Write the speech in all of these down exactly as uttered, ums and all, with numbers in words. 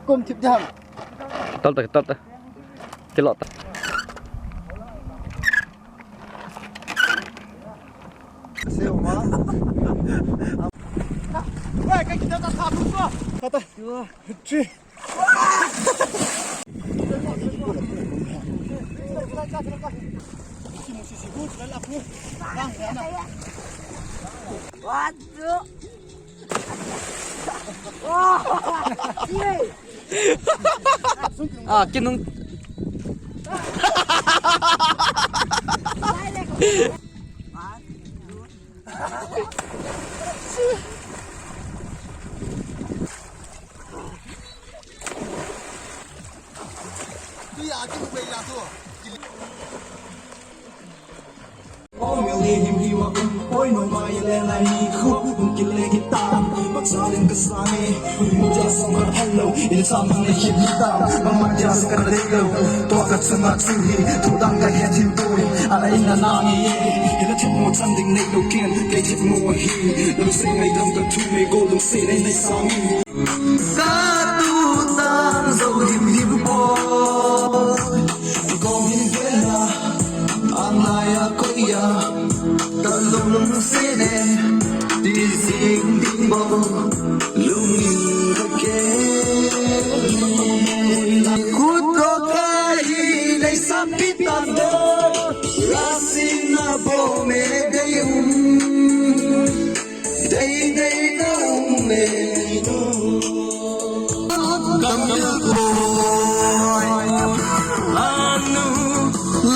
Kum thip jam. Tal ta, tal ta. Kilot ta. Kata. Three. What the? Ah, kinung. Ka tu tang zo him him bol, kong hin vela, ang laya koya, ta lung sine, ti sing ding bol, lung in ka ke. Kut ko kai, nei sa pitan do, la sina bo me dei um. Dei dei na um e. Kamil boy. Anu,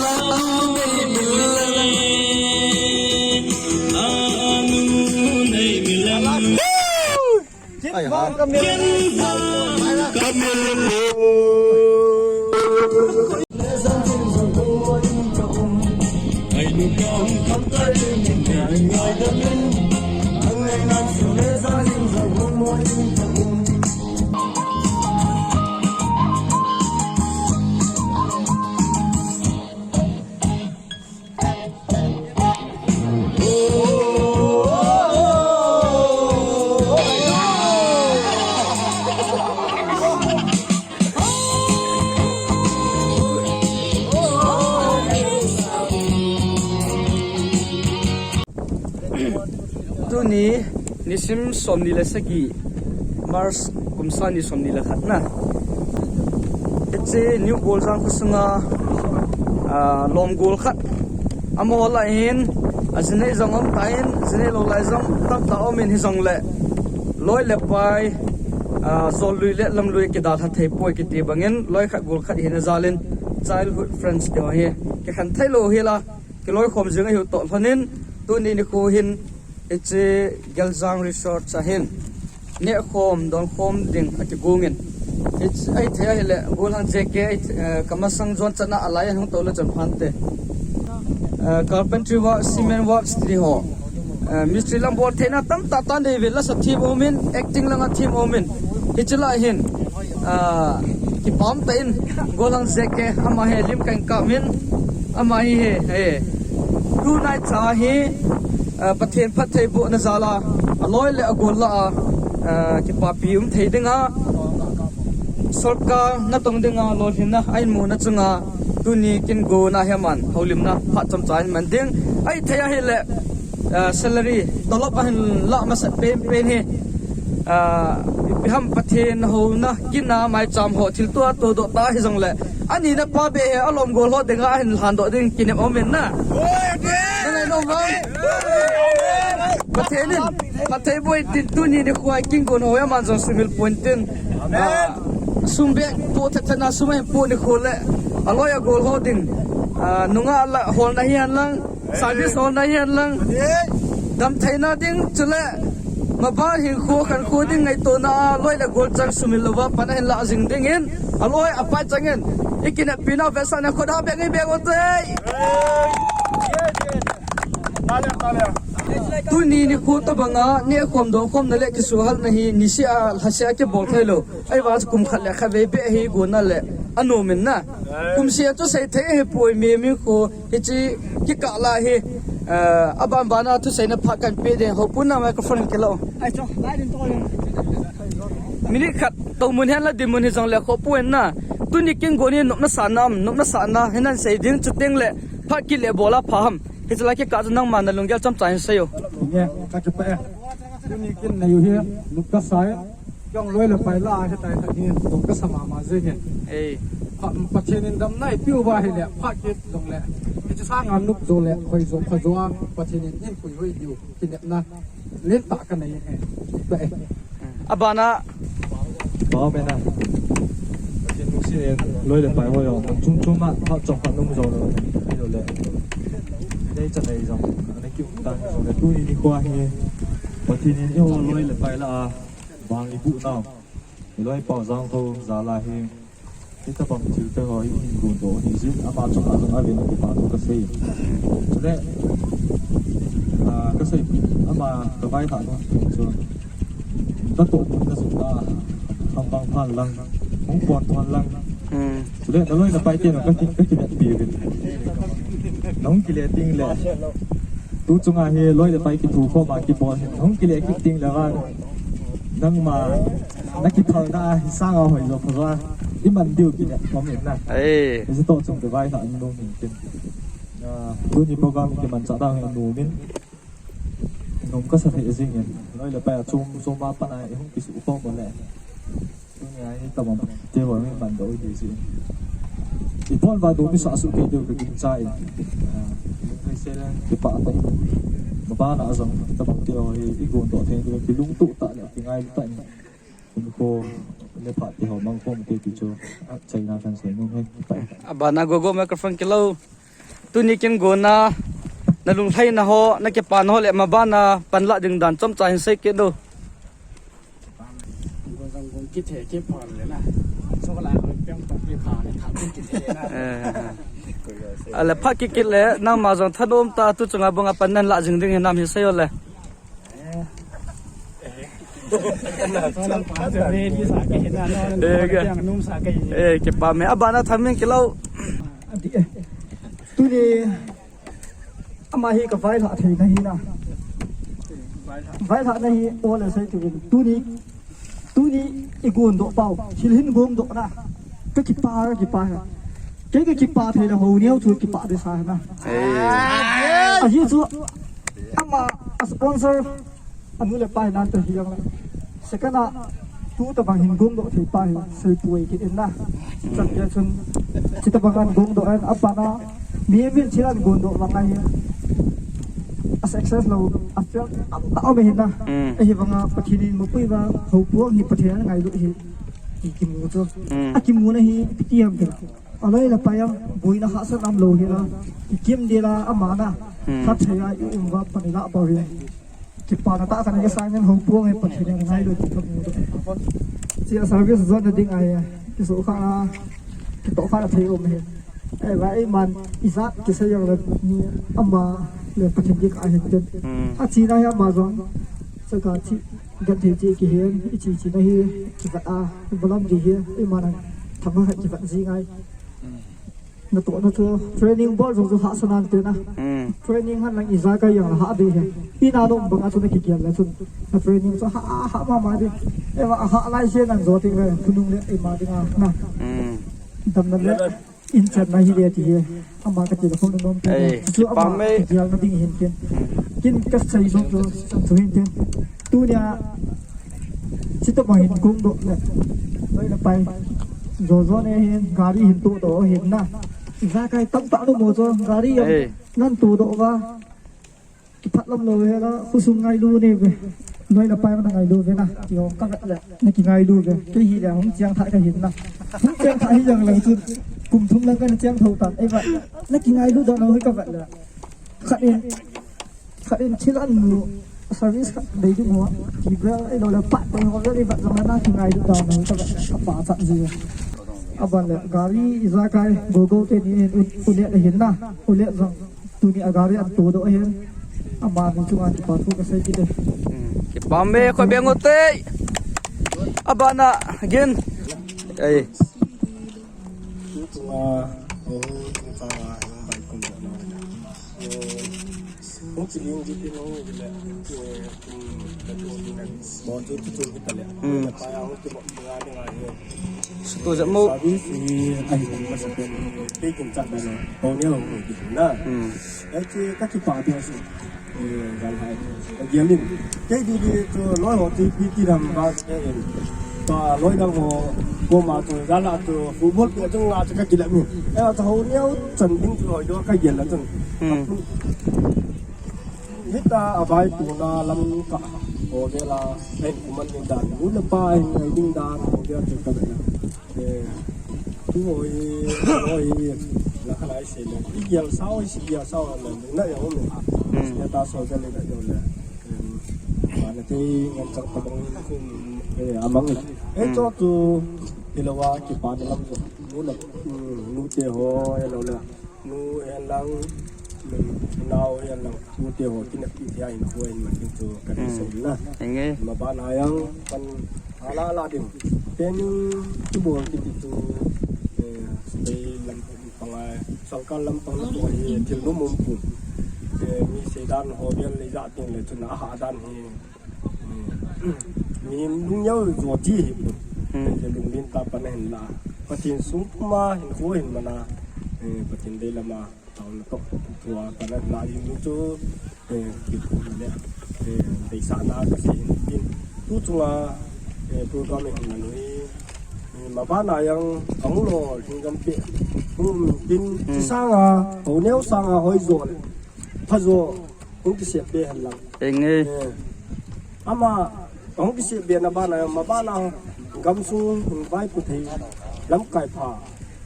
lanu nei milang. Anu nei milang. Ai, ha. Kamil boy. Tuni nisim somni le sagi, March kum sangni somni le khat na. Hiche New Goljang khosunga, ah, lom gol khat. Amaho lah hin, ajinei jong um tan, ajinei lou lai jong tamtah um in hijongle. Loi le pai, ah, jol lui le lam lui kidalha thei poi kiti bangin, loi khat gol khat hina jalin, childhood friends te ho hi, kikhen thei lou hi la. Kiloikhom jing ahiu toh lhonin, tuni nikho hin, hiche Geljang Resort a hin, nehkhom, donkhom ding akigong in. Hiche, ahithei ahile, Gollhang J K, eh, kamasang jon chan a alai ahung tou le chun phante. Eh, carpentry work, cement works ti ho. Eh, mistri lam bol theina tamtah tan dei ve, lasa them umin, acting langa them umin. Hiche lah hin, ah, kipah tah in, Gollhang J K, ama hi lim kahin kap in, ama hi he, he. Tonight cha hi, ah, Pathen phattheibohna jal a, aloi le agol lah a, ah, kipapi um thei dinga, sorkar natong dinga lolhinna ahin muna chunga, tuni kin gona hi aman, houlimna phat chomcha ahin man ding, ahithei ahile, ah, salary, tolop ahin lah masat penpen hi, ah, ipi ham Pathen houna, kin a maicham ho, thil tua todoh tah hijongle, anina pa beh hi, alom gol ho dinga ahin lhandoh ding kinem umin na. Nangai nom vang. Pathen in phatthei boh in tin, tuni nikho a kin gon ho hi aman jong sumil pon tin. Ah, sum beh poh thet thet na sum ahin poh nikho le, aloi agol ho ding, ah, nungah lah holna hihen lang, service holna hihen lang, damtheina ding, chule maban hinkho khankho ding ngaitona a loi le gol chang sumil louva pan ahin lah jing dingin, aloi apai changin, ikineppi nau vetsahna khut a beng ibeng ute. Tuni nikho tobanga nehkhom donkhomna le kisuhhalna hi niseh a lhaseh a kibol thei lou. Ahivang chu kum khat le khatvei beh hi gonna le anom in na. Kumseh a chu seithei ahipoi, mi, mi kho hiche kikah lah hi, Eh, aban bana thuseina pha kan pe ding, hopu na microphone kilo. Ai cho, lai din to. Minute khat, to mun hen la din mun hi jong le khopu en na. Tuni kin go ni nopna sa nam, nopna sa na, hinan sei ding chu teng le, pha kile bola pha ham. Hi chu la ki ka chu nangma na lunggel chomcha in sei o. Nge, ka chu pa e. Tuni kin na yu hi, nop ka sa e. Jong loi le pai la, hitai khat hi, jong ka sa mama jeng e. Ei. Pha, Pathen in damna eipeh uva ahile, pha kit jong le. Hiche sanga nop jo le, hoi jo, pha jo a, Pathen in eipuihoih diu, kinepna lentah ka nei e. Ba e. Abana. Pao mena. Pathen nungsen in, loi le pai ho jong, chung chung ma, pha chom pha num jo le, ajo le. Nei cha nei jong, nei kiu ta jong le, tuni nikho hi, Pathen in eiho loi le pai la a. Vang ibuh nau. Iloi pau jang tho jal a hi. Hitabang thil te ho hi hin gun doh hi jin ama chunga jong a vin kipa thu ka sei. Chule, ah, ka sei ama ka vai tha no chu. Ka to na su ta. Ham bang phan lang. Hung pon pon lang. Hmm. Chule, na loi na pai te no ka ki, ka ki pi vin. Nang kile ting le. Tu chunga hi loi le pai kithu khom a kibol hi. Nang kile kit ting le van. Nangma, na kiphalna a hi sanga hoi jo pha jo a. I man diu kile khom in na. Ei. Isi to chung te vai na an nung hin kin. Ah, tuni program kiman cha dang hin nu min. Nom ka sa thei jing in. Loi le pai a chom, chom a pan a i hung kisu khom le. Tuni a hi tabang te ho min ban doh hi si. I pon va do mi sa su ke deu ka ging cha in. Ah, lung thei se le, kipa ta in. Mabana a jong tabang te ho hi i gon doh thei deu, kilungtoh ta le, kingailu ta in. Kum ko le pha te ho mang khom te ti chu. Ah, China kan sei nom he, kipa. Abana go go microphone kilo. Tuni kin gonna, na lunglhaina ho, na kipana ho le mabana, panla ding dan chomcha hin sei kit o. Gon jong gon kit he, kipah le na. Cho la ho peng peng kipah le, tha kit he na. Eh. Ale pha kit kit le, nangma jong thanom ta, tu chunga banga pan nan la jing ding hinam hin sei o le. Eh, kipa me abana thamin kilo. Tuni ama hi ka vailhah theina hi na. Vailhahna hi ole sei tu tuni, tuni i gon doh pau, thil hin gon doh na. Ka kipa, ka kipa. Kei ka kipa thei le ho neo chu kipa de sa na. Ahi chu ama a sponsor anu le pa hi nan te hi jong le. Second a, tu tabang hin gon doh thei pa hi, sei poi kit in na. Chan pia chun, chi tabang an gon doh an, apa na, mi min chi an gon doh vang a hi. A success lo, a fail, am ta om hin na. Mm. Ahi vang a, Pathen in mapui va, ho puang hi Pathen an ngailu hi. Ki kimu chu. Mm. A kimu na hi, piti am te. Aloi le pai a, boina hahsat um lou hi la. I kim di la, ama na. Hmm. Khat thei a, i um va, pan i la pau hi. Kipana tah khat nei ka sang in ho puang e Pathen in ngailu ti ka mu. Chi a service zone na ding a hi. Kisu kha a, kitoh kha a thei um hi. Ei va, ei man, i jat kisei jong le ni ama le Pathen ki ka hin tin. Hmm. A chi na hi ama jong. Sa ka chi, gan thei chi kihin, i chi chi na hi, kivat a, i balam di hi, i man a, thama khat kivat ji ngai. Na tohna chu training bol jong chu hahsa nan te na. Hmm. Training han lang ijakai jong la hah ding hi. I na nom bang a chu na kigel le chun. Na training chu hah, hah mama ding. Eva hah lai se nan jo ti ve, khonung le ima ding a na. Hmm. Damna le in chan na hi le ti hi. Ama ka ti la khonung nom ti. Ei, chu ama kigel na ding hin tin. Hmm. Kin ka sei jong chu, chu hin tin. Tunia, chita ma hin gon doh le. Loi le pai. Jo jo ne hin, gari hin todoh hin na. Ijakai tamtah nu mo jo, gari jong nan todoh va. Kipah lam lou ve la, khosung ngailu ne ve. Loi le pai ma na ngailu ve na. Ti ho ka vet le, na kingailu ve. Kei hi le, hung chiang tha ka hin na. Hung chiang tha hi jong le chu. Kum thum lang ka na chiang tho tan. Ei va, na kingailu doh lou hi ka vet le. Khat in, Khat in thil an mu service khat dei ding ho. Ki bel ei lo le pat dei ho le bat jong na kingailu ta na ka ba ka pa chat ji. Aban le gari ijakai go go te ni in u, u le hin na. U le jong tuni a gari an todoh hin. Ama ni chunga kipa thu ka sei kit e. Hmm. Kipa me khoi beng u te. Abana gin. Ei. Chunga, oh, chunga, oh, bai kum na. So, Hung chi ling ji tin hung ji le, eh, um, ka tu ni na. Mo tu tu tu kita le. Hmm. Pa ya hung tu mo nga ni nga ni. Sutu ja mo. Service ni ai ni ma sa pen. Pe kin cha na. Ho ni ho ni na. Hmm. Ai chi ka ki pa tu si. Eh, gal hai. Ka giam in. Ke di di tu loi ho ti pi ti ram ba ke in. Ka loi dang ho ko ma tu gal a tu football pe tu nga tu ka ki la mi. Eh, ta ho ni ho chan ding tu ho yo ka giam la tu. Hmm. Hita a vaipuna lam ka ho vela, en kuman ding dan, nu le pa en ngai ding dan, ho vela chu ka vela. Eh, tu ho hi, ho hi, la ka lai se le. I gial sao, i si gial sao le, na ya ho le. Hmm. Ya ta so le le le. Em, ba na te ngan chang ta bang kum, eh, amang le. Eh, hmm. Cho tu, hilawa ki pa na lam jo. Nu le, hmm, nu te ho, ya lo le. Nu hen lang, nao hen lang, u te ho, kinep pi tia in ko in ma kin tu ka dei. Hmm. Sei na. Enge. Ma ba na yang, pan ala ala ding. Training tu bol kiti tu, eh, sei lam pang ai, sangkal lam pang tu ai, thil nu mum pu. Eh, mi sei dan ho bial le ja ting le tu na ha dan hi. Mihem lungnyau jo ji hi pu. Hmm. Te lunglin ta pan hin la. Pathen sung puma hin ko hin mana. Eh, Pathen dei lama. Tau na tok. Tua pan la hin chu. Eh, ki pu le. Eh, dei sa na ka si hin tin. Tu chunga, eh, program hin la nui. Eh, ma ba na yang ang lo hin gam pe. Hum tin. Hmm. Chi sanga, ho neo sanga hoi jo le. Pha jo. Hung kisep be hen lang. Enge. Eh. Ama, hung kisep be na bana, ma bana, gamsung hung vaipu thei, lamkai pha,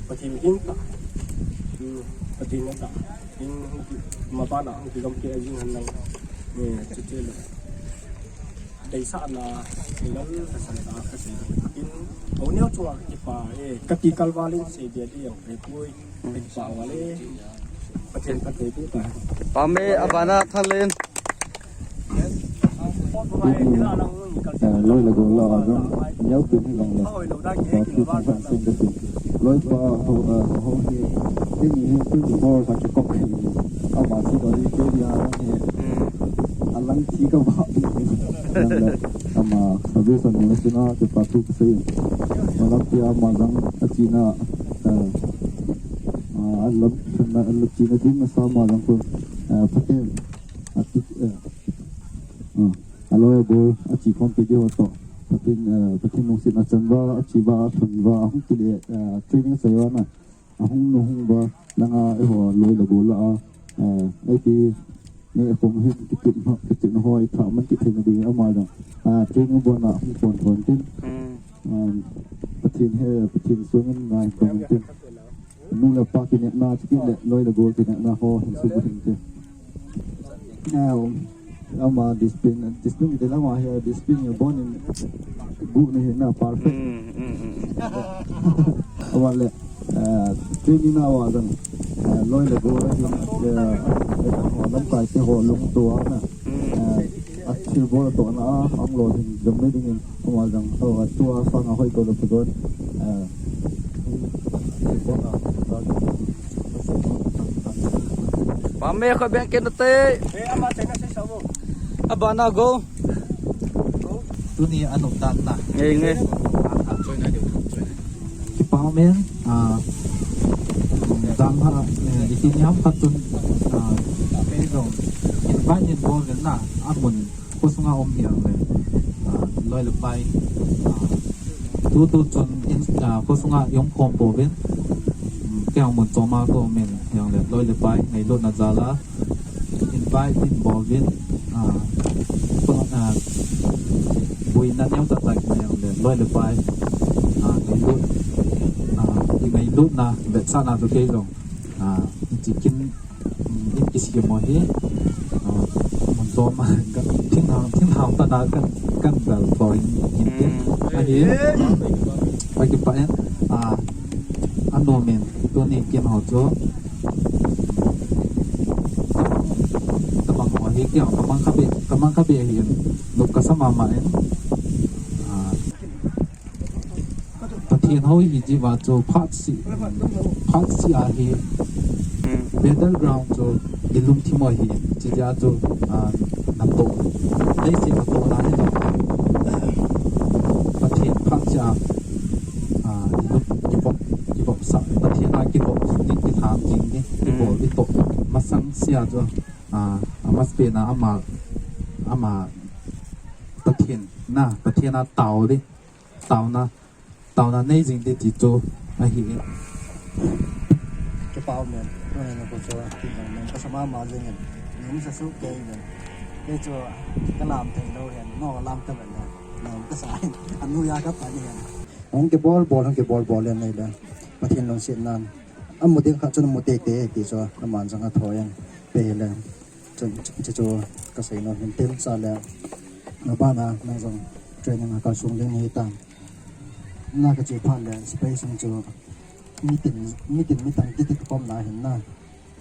Pathen hing ta. Hmm, Pathen na ta. Hing hung ki, ma bana, hung ki gam ke jing hen lang. Eh, chu che le. Dei sa na, sei lang, ka san ta, ka sei. In, ho neo chua ki pa, eh, ka ti kal valin sei be di yang, eh, pui. Pame abana thalin. Eh, loi le gol la jong, neo pin hi jong le. Loi pa ho, eh, ho hi, twenty-four sa ki kok hi. Ama si ba di ke dia hi. Hmm. Alang thi ka ba. Ama service an ni sina ke pa tu ke sei. Wala pia ma jang a china, eh, Ah, a lap, a lap china ding a sama lang ko, ah, Pathen, a ti, eh, ah, a loi a gol, a chi khom pe di ho to. Pathen, eh, Pathen lungset a chan uva, a chi uva, a thun uva, a hung kile, eh, training a chai uva na, a hung nu hung uva, langa, eh, ho, loi le gol la a, eh, ei ti, ne, eh, khom hin, ki tip ma, ki tip na ho, i tha man ki thei na ding, ama jong, ah, training bon na, hung pon pon tin. Hmm. Um, Pathen he, Pathen sungin ngai pon tin. Nu le pa kinepna, chikit le loi le gol kinepna ho, hin sum hin te. Now, ama discipline, discipline te lama he, discipline ye bon in gu ni he na perfect. Mm, mm, mm. Ama le, eh, training na wa jang, eh, loi le gol hin, eh, eh, lamkai te ho lungto a na. Mm. Eh, a thil bol tohna a, ang lo hin jom me dingin, ama jang, ho, a tua sang a hoi to le pha don. Eh, thil bol a, Pame kho beng ken te. Eh, ama te na se sa bo. Abana go. Tuni a nop dan na. Nge, nge. Kipa umin, ah, dan ha, eh, iti niam khat chun, ah, kei jong invite in bol uvin na, amun khosunga um hi ang le, ah, loi le pai, ah, tu tu chun in, ah, khosunga i um khom pouvin, um, kei jong mun choma ka um in hi ang le, loi le pai, ngailutna jal a, invite in bol uvin, ah, pa, ah, boina neo tah tah in hi ang le, loi le pai, ah, ngailut, ah, i ngailutna vetsahna chu kei jong, ah, in chi kin, um, in kisem u hi, ah, mun chom a, ka, thinglhang, thinglhang tah a kan, kan gal tho in, in tin. Mm. Ahi, akipah in, ah, anom in, tuni kin ho chu, Tabang ho hi kei, kamang kha be, kamang kha be ahin, nop kasa mama in, ah, Pathen ho hi jiva chu phat seh, phat seh ahi, hmm, battleground chu, Ilungthim u ahi, chujeh a chu, ah, natoh. Leiset natohna hi jong, Pathen phat cheh a, ah, ilung kivop, kivopsah, Pathen a kivop ding, kilham ding, ibol, itoh masang sea chu, ah, amasapen a ama, ama Pathen na, Pathen a tao ding, taona, taona nei jing ding ti chu ahi. Kipa um e, tuni nikho chu, ti jong nung kasa mama jing in, nung sa su kei in. Kei chu, kalam thei lou hin, no lam ka ven le, nung kasa in, anu ya ka pa ni hin. Hung kibol bol, hung kibol bol in nei le, Pathen lungsetnan amu ding khat chun amu teitei ti chu, aman jong athou in, pe le. Chun, chu, chu, chu, kasei nom hin tin sa le, nabana, nang jong training a kalsong ding nahi tam. Na kache phat le, space sung chu, mitin, mitin, mitang kiti khomna hin na.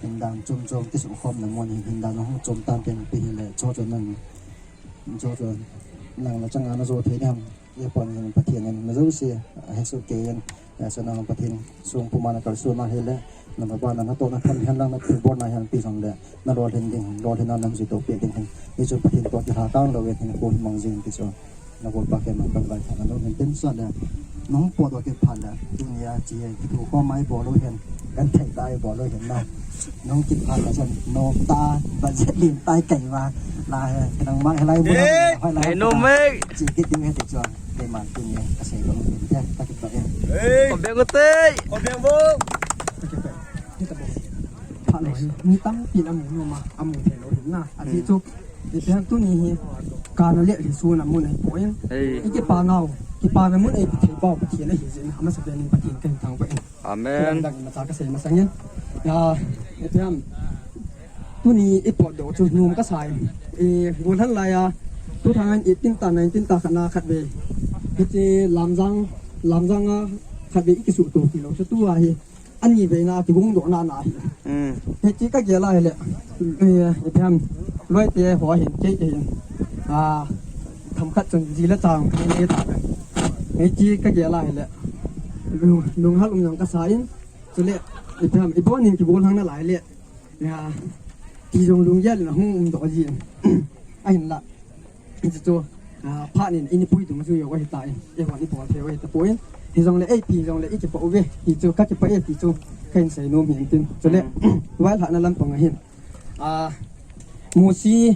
Hindan chom chom, kisukhomna mun hin, hindan hung chom tan teng pi hi le, chu chu nang, chu chu nang na changa na jo thei dam. Ipon hin Pathen in najouse ahesoh kei in, eh, sana Pathen sung puma nakalsonna hile, nabana natohna tham hen lang, nathilbolna hen ti jong le, nalolhin ding, lolhinna nang jui toh peh ding hin. Hichun Pathen toh kilha tang lou in hinkho hi mang jing ti chu, nabol pa kei mang kan vai tha na lou hin tin sa le, nung potdoh kit phat le, tunia chi kithu khom a ibol u hin, genthei tah a ibol u hin na. Nung kit phat le chun, nom tah, budget lim tah a kai uva. La he, nangma helai mun a, helai mun a. Chi kit ding ahi ti chu, keiman tunia kasei bang u hin te, kakipah e. Hey! Obeng u tei! Obeng bou! Kakipah e. Phat lou hi, mi tampin amu nom a, amu thei lou hin na. Ajeh chu, ipi ham tuni hi, kana le hi sun a mun ahi poi. Hey. Ikipa nau, kipana mun eipeh thei pau Pathen ahi jeh in, amasapen in Pathen kahin thangvah in. Amen. Dang in masa kasei masang in. Ya, ipi ham, tuni ipotdoh chu nom kasa in. I, golhang lai a, two thousand eighteen tah, nineteen tah khat na khatvei. Hiche Lamjang, Lamjang a khatvei ikisuhto kilou chu tua hi. Ani veina kigongdohna na hi. Mm. Hiche kagel a hile, eh, ipi ham, loite ho hin, kei hin. Ah, themkhat chun ji le cha nei tave. Hiche kagel a hile, lung, lunghal um jong kasa in, chule, ipi ham, ibon in kigolhang nalai le. Ya, ti jong lunggel in ahung umdoh ji. Ahinla. Hichu chu, ah, phat in, inipui dungjui u ahitai, eihon ibol thei u ahitapoi. Hijongle, eipi jongle, ikipah uve, hichu kakipah e ti chu, kahin seinom hin tin. Chule, vailhahna lampang ahin. Ah, Mosi,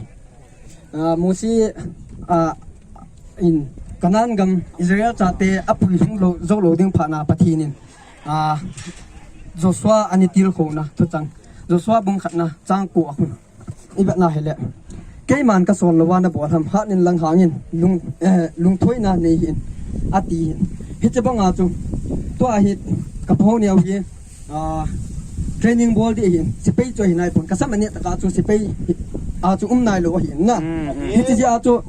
ah, Mosi, ah, in Canaan gam Israel chate apui lhung lou, jou lou ding phat na Pathen in, ah, Joshua ana tilkhouna thuchang. Joshua bung khatna chang ko a khun. Ivetna hile. Keiman kasol louva nabol ham, hat in lang hangin, lung, eh, lungthoina nei hih in, ati hin. Hiche banga chu, tua hi, kapu neo hi, ah, training bol ding ahin, sepai chu ahi naipon, kasam aneh tah a chu sepai a chu um nailou ahin na. Mm, mm. Hiche jeh a chu,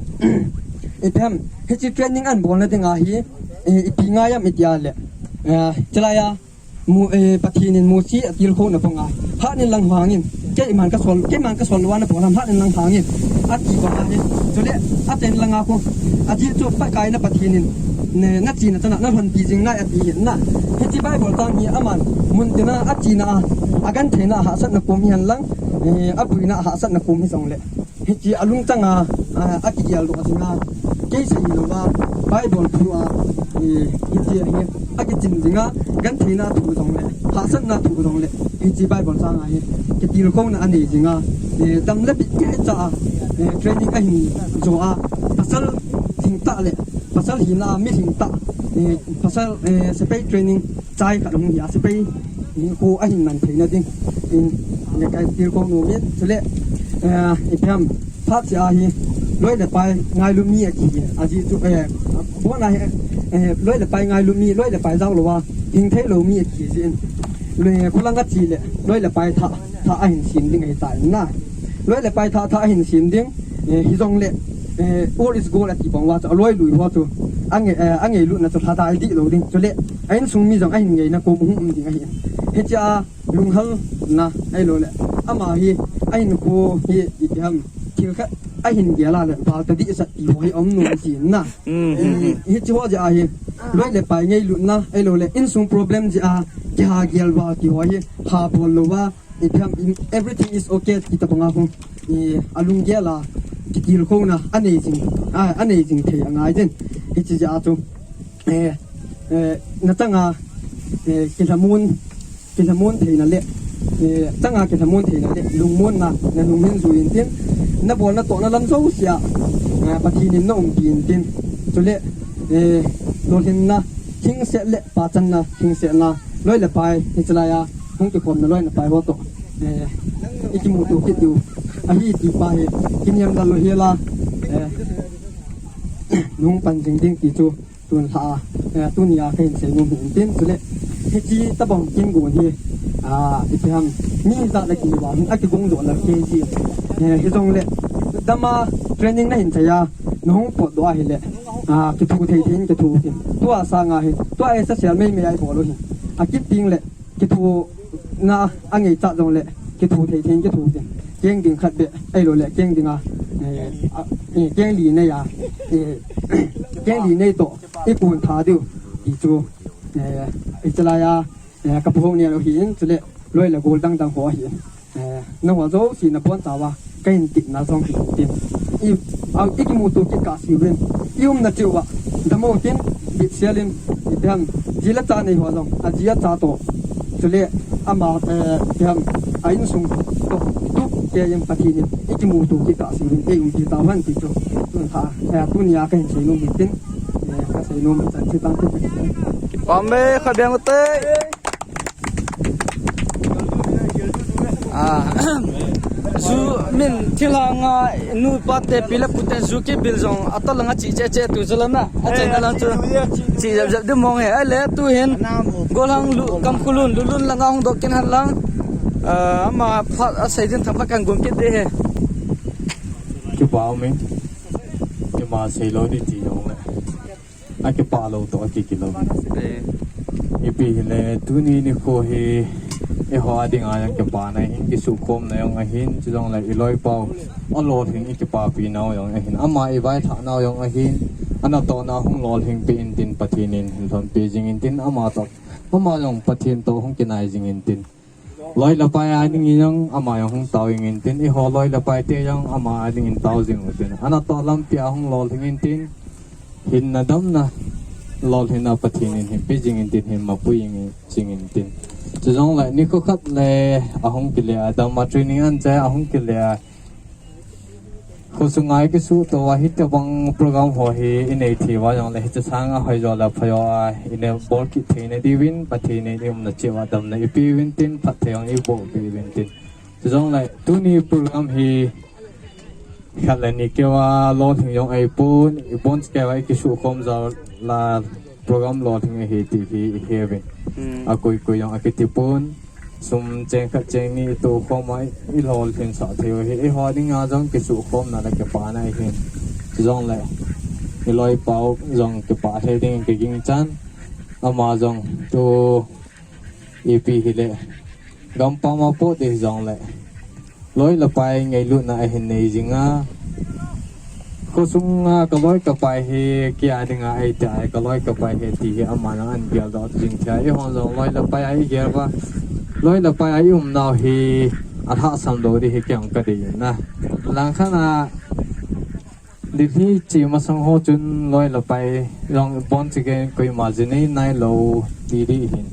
ipi ham, hiche training ahin bolna dinga hi, eh, ipi ngai ham iti a le. Eh, chulai a, Mo-, eh, Pathen in Mosi atilkhouna banga, hat in lang hangin, keiman kasol, keiman kasol louva nabol ham, hat in lang hangin, ati banga hi. Chule, achen langa khu, ajeh chu Pakai na Pathen in, ne, nachena chana nalhonpi jing nai ati hin na. Hiche Bible chang hi aman, muntina, achena a, agentheina a hahsatna kom hihen lang, eh, abuina a hahsatna kom hijongle. Hiche alungchang a, a, akigel doh jing a, kei seilouva, Bible thu a, e, hiche hi, akichin jing a, gentheina thu jongle, hahsatna thu jongle, hiche Bible chang a hi, kitilkhouna anei jing a, e, dam le bit kei cha a, e, training ahin jo a, pasal lhingtah le, pasal hina a mi lhingtah, e, pasal, e, sepai training, chai khat hung hi a sepai, hinkho ahin man theina ding in, le katilkhou nom in, chule, eh, ipi ham, phat cheh a hi, loi le pai ngailu mi akihi, ajeh chu, eh, abona hi, eh, loi le pai ngailu mi, loi le pai jao louva, hing thei lou mi akihi jeh in, le, khulang a che le, loi le pai thah, thah ahin sem ding ahitai na. Loi le pai thah, thah ahin sem ding, eh, hijongle, eh, old is gold ati bang uva chu, aloi lui ho chu, ange-, eh, angeilutna chu lhadai dih lou ding, chule, a insung mi jong ahin ngeina kom hung um ding ahi. Hiche a lunghalna, ahilouleh, ama hi, ahinkho hi, ipi ham, thil khat, ahin gel a le, val ta dehset ti ho hi aum nom jin na. Mm, mm, mm. Eh, hiche ho jeh a hi, loi le pai ngeilutna, ahilouleh, insung problem jeh a, kiha gel val ti ho hi, ha bol louva, Ipi ham, everything is okay ti tabang a hung, eh, alunggel a kitilkhouna anei jing, a, anei jing thei angai jin. Hiche jeh a chu, eh, eh, nachanga, eh, kilhamon, kilhamon theina le, eh, changa kilhamon theina le lungmonna nanung hin jui intin, nabol natohna lam jousea, eh, Pathen in naumpi intin. Chule, eh, lolhinna thingset le pachanna thingsetna, loi le pai, hichelai a hung kikhomna loi le pai ho toh, eh, ikimuto kit diu ahi ti pa hi kiniam lal lou hela, eh, nahung pan jing ding ti chu tun lha a, eh, tunia kahin seinom hi intin. Chule hiche tabang kin gon hi, ah, ipi ham, mi hijat le kiva hin akigong doh lal kei ji, eh, hijongle dama training nahin chai a, nahung potdoh ahile, ah, kithu thei thei in kithu tin. Tua sanga hin, tua exercise mei mei a ibol u hin, akit teng le kithu na angeichat jongle kithu thei thei in kithu tin. Keng ding khat beh ahilou le keng ding a, eh, a, eh, keng li nei a, eh, keng li nei toh ikun tha diu ti chu, eh, hichelai a, eh, kapu ho neo hi in, chule loi le gol dang dang ho hi in. Eh, nangho jouse nabonchauva kahin tipna jong hi tin. I, a, ikimuto kit kah seuvin, iumna cheh uva dam u tin, bit sel in, ipi ham, ji le cha nei ho jong, aji acha toh, chule ama, eh, ipi ham, a insung toh, tup kei in Pathen in ikimuto kit kah seuvin eiumpi tauhen ti chu tun lha, eh, tunia kahin seinom hi tin, eh, kaseinom chan chu tang tin. Pambe kha beng te. Ah, ju min thilha nga nupa te pi le pu te ju kibil jong atol langa chi che che tu chu lana. Achaina lang chu chi jep jep di mong e. Ahile tuhin golhang lu, Kamkhulun, Lulun langa hung doh kit hen lang. Ah, ama phat asei din thapha kan gum kit di he. Kipa um e. Ima seilou di ti jong le. Akipah lou toh akiki lou. Eh. Ipi hile tuni nikho hi eiho a dinga jong kipana ahin, kisukhomna jong ahin, chujongle iloipa u alolhing ikipapi nau jong ahin, ama ivailhah nau jong ahin, anatohna hung lolhing peh intin Pathen in hin lhonpi jing intin, ama toh, ama jong Pathen toh hung kinai jing intin. Loi le pai a dingin jong ama jong hung tao jing intin, eiho loi le pai te jong ama a dingin tao jing utin. Anatoh lampi a hung lolhing intin, hinna damna, lolhinna Pathen in hinpe jing intin, hin mapui jing intin. Chujongle nikho khat le ahung kile a, dam a training ahin chai a, ahung kile a, Khosunga ikisutoh uva hitobang program ho hi inei thei uva jongle hiche sanga hoijo le phajo a inei bol kit theina diuvin Pathen in iumna cheh uva damna ipeuvin tin, phatthei jong ibohpeh uvin tin. Chujongle tuni program hi khat le ni keu a lolhing jong ahipon, ibonchauva ikisukhom jal a program lolhing ahi ti hi iheuvin. Hmm. Akoi koi jong akitipon. Sum cheng khat cheng ni itohkhom a ilolhinsah thei u hi eiho dinga jong kisukhomna le kipana ahin. Chujongle iloipa u jong kipah thei ding kiginchan. Ama jong tu ipi hile gampam a pot ding jongle loi le pai ngailutna ahin nei jinga. Khosunga kaloi kapai hi kei a dinga ahitai, kaloi kapai hi ti hi ama jong ahin geldoh jing thei a, eihon jong loi le pai a igel uva, loi le pai a iumnau hi alhahsam lou ding hi kei jong kadei in na. Langkhat a Delhi che masang ho chun loi le pai jong bonchauva koima jinei nailou ti ding hin,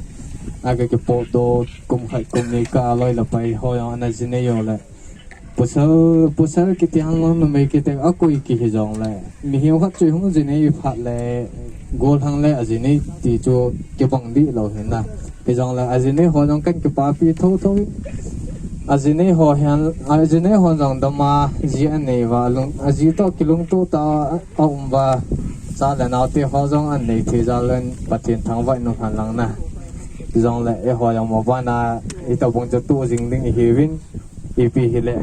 aga kipotdoh kum khat kum ni kah a loi le pai ho jong ana jinei u le Pasal, pasal kiti hang lou, numei kiti akoi kihi jongle mihem khat chu hung jinei phat le golhang le ajinei ti chu kibang dih lou hin na. Hijongle ajinei ho jong kahin kipapi thotho in. Ajinei ho hin, ajinei ho jong dam a ji anei uva, lung, aji toh kilungto tah a um uva, cha le nao te ho jong anei thei jal in Pathen thangvah in umhen lang na. Hijongle eiho jong mabana itobang chu toh jing ding ihiuvin. Ipi hile,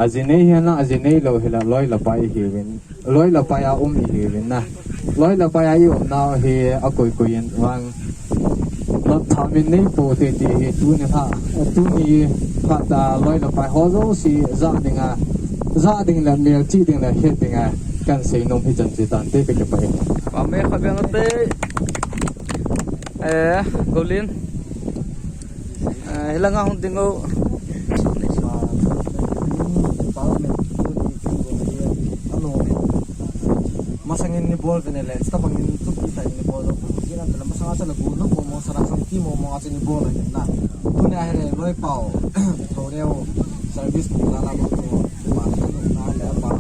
ajinei hihen lang, ajinei lou hile, loi le pai ihiuvin, loi le pai a um ihiuvin na. Loi le pai a iumnau hi akoi koi in vang noptha min nei pou te ti hi tuni lha, tuni phat a loi le pai ho jouse jah dinga, jah ding le melchih ding le het dinga kahin seinom hi chan chu tante, kakipah e. Pame kha beng te. Eh, Golin. Eh, hilanga hung ding u. Masangin ni bol vene le, tabangin tupi ta ni bol lo. Jina tala masanga tala go no mo mo sara sang ti mo mo achi ni bol le na. Tuni a hele loi pao. Tho deu service ko la la mo to. Ma na le ma.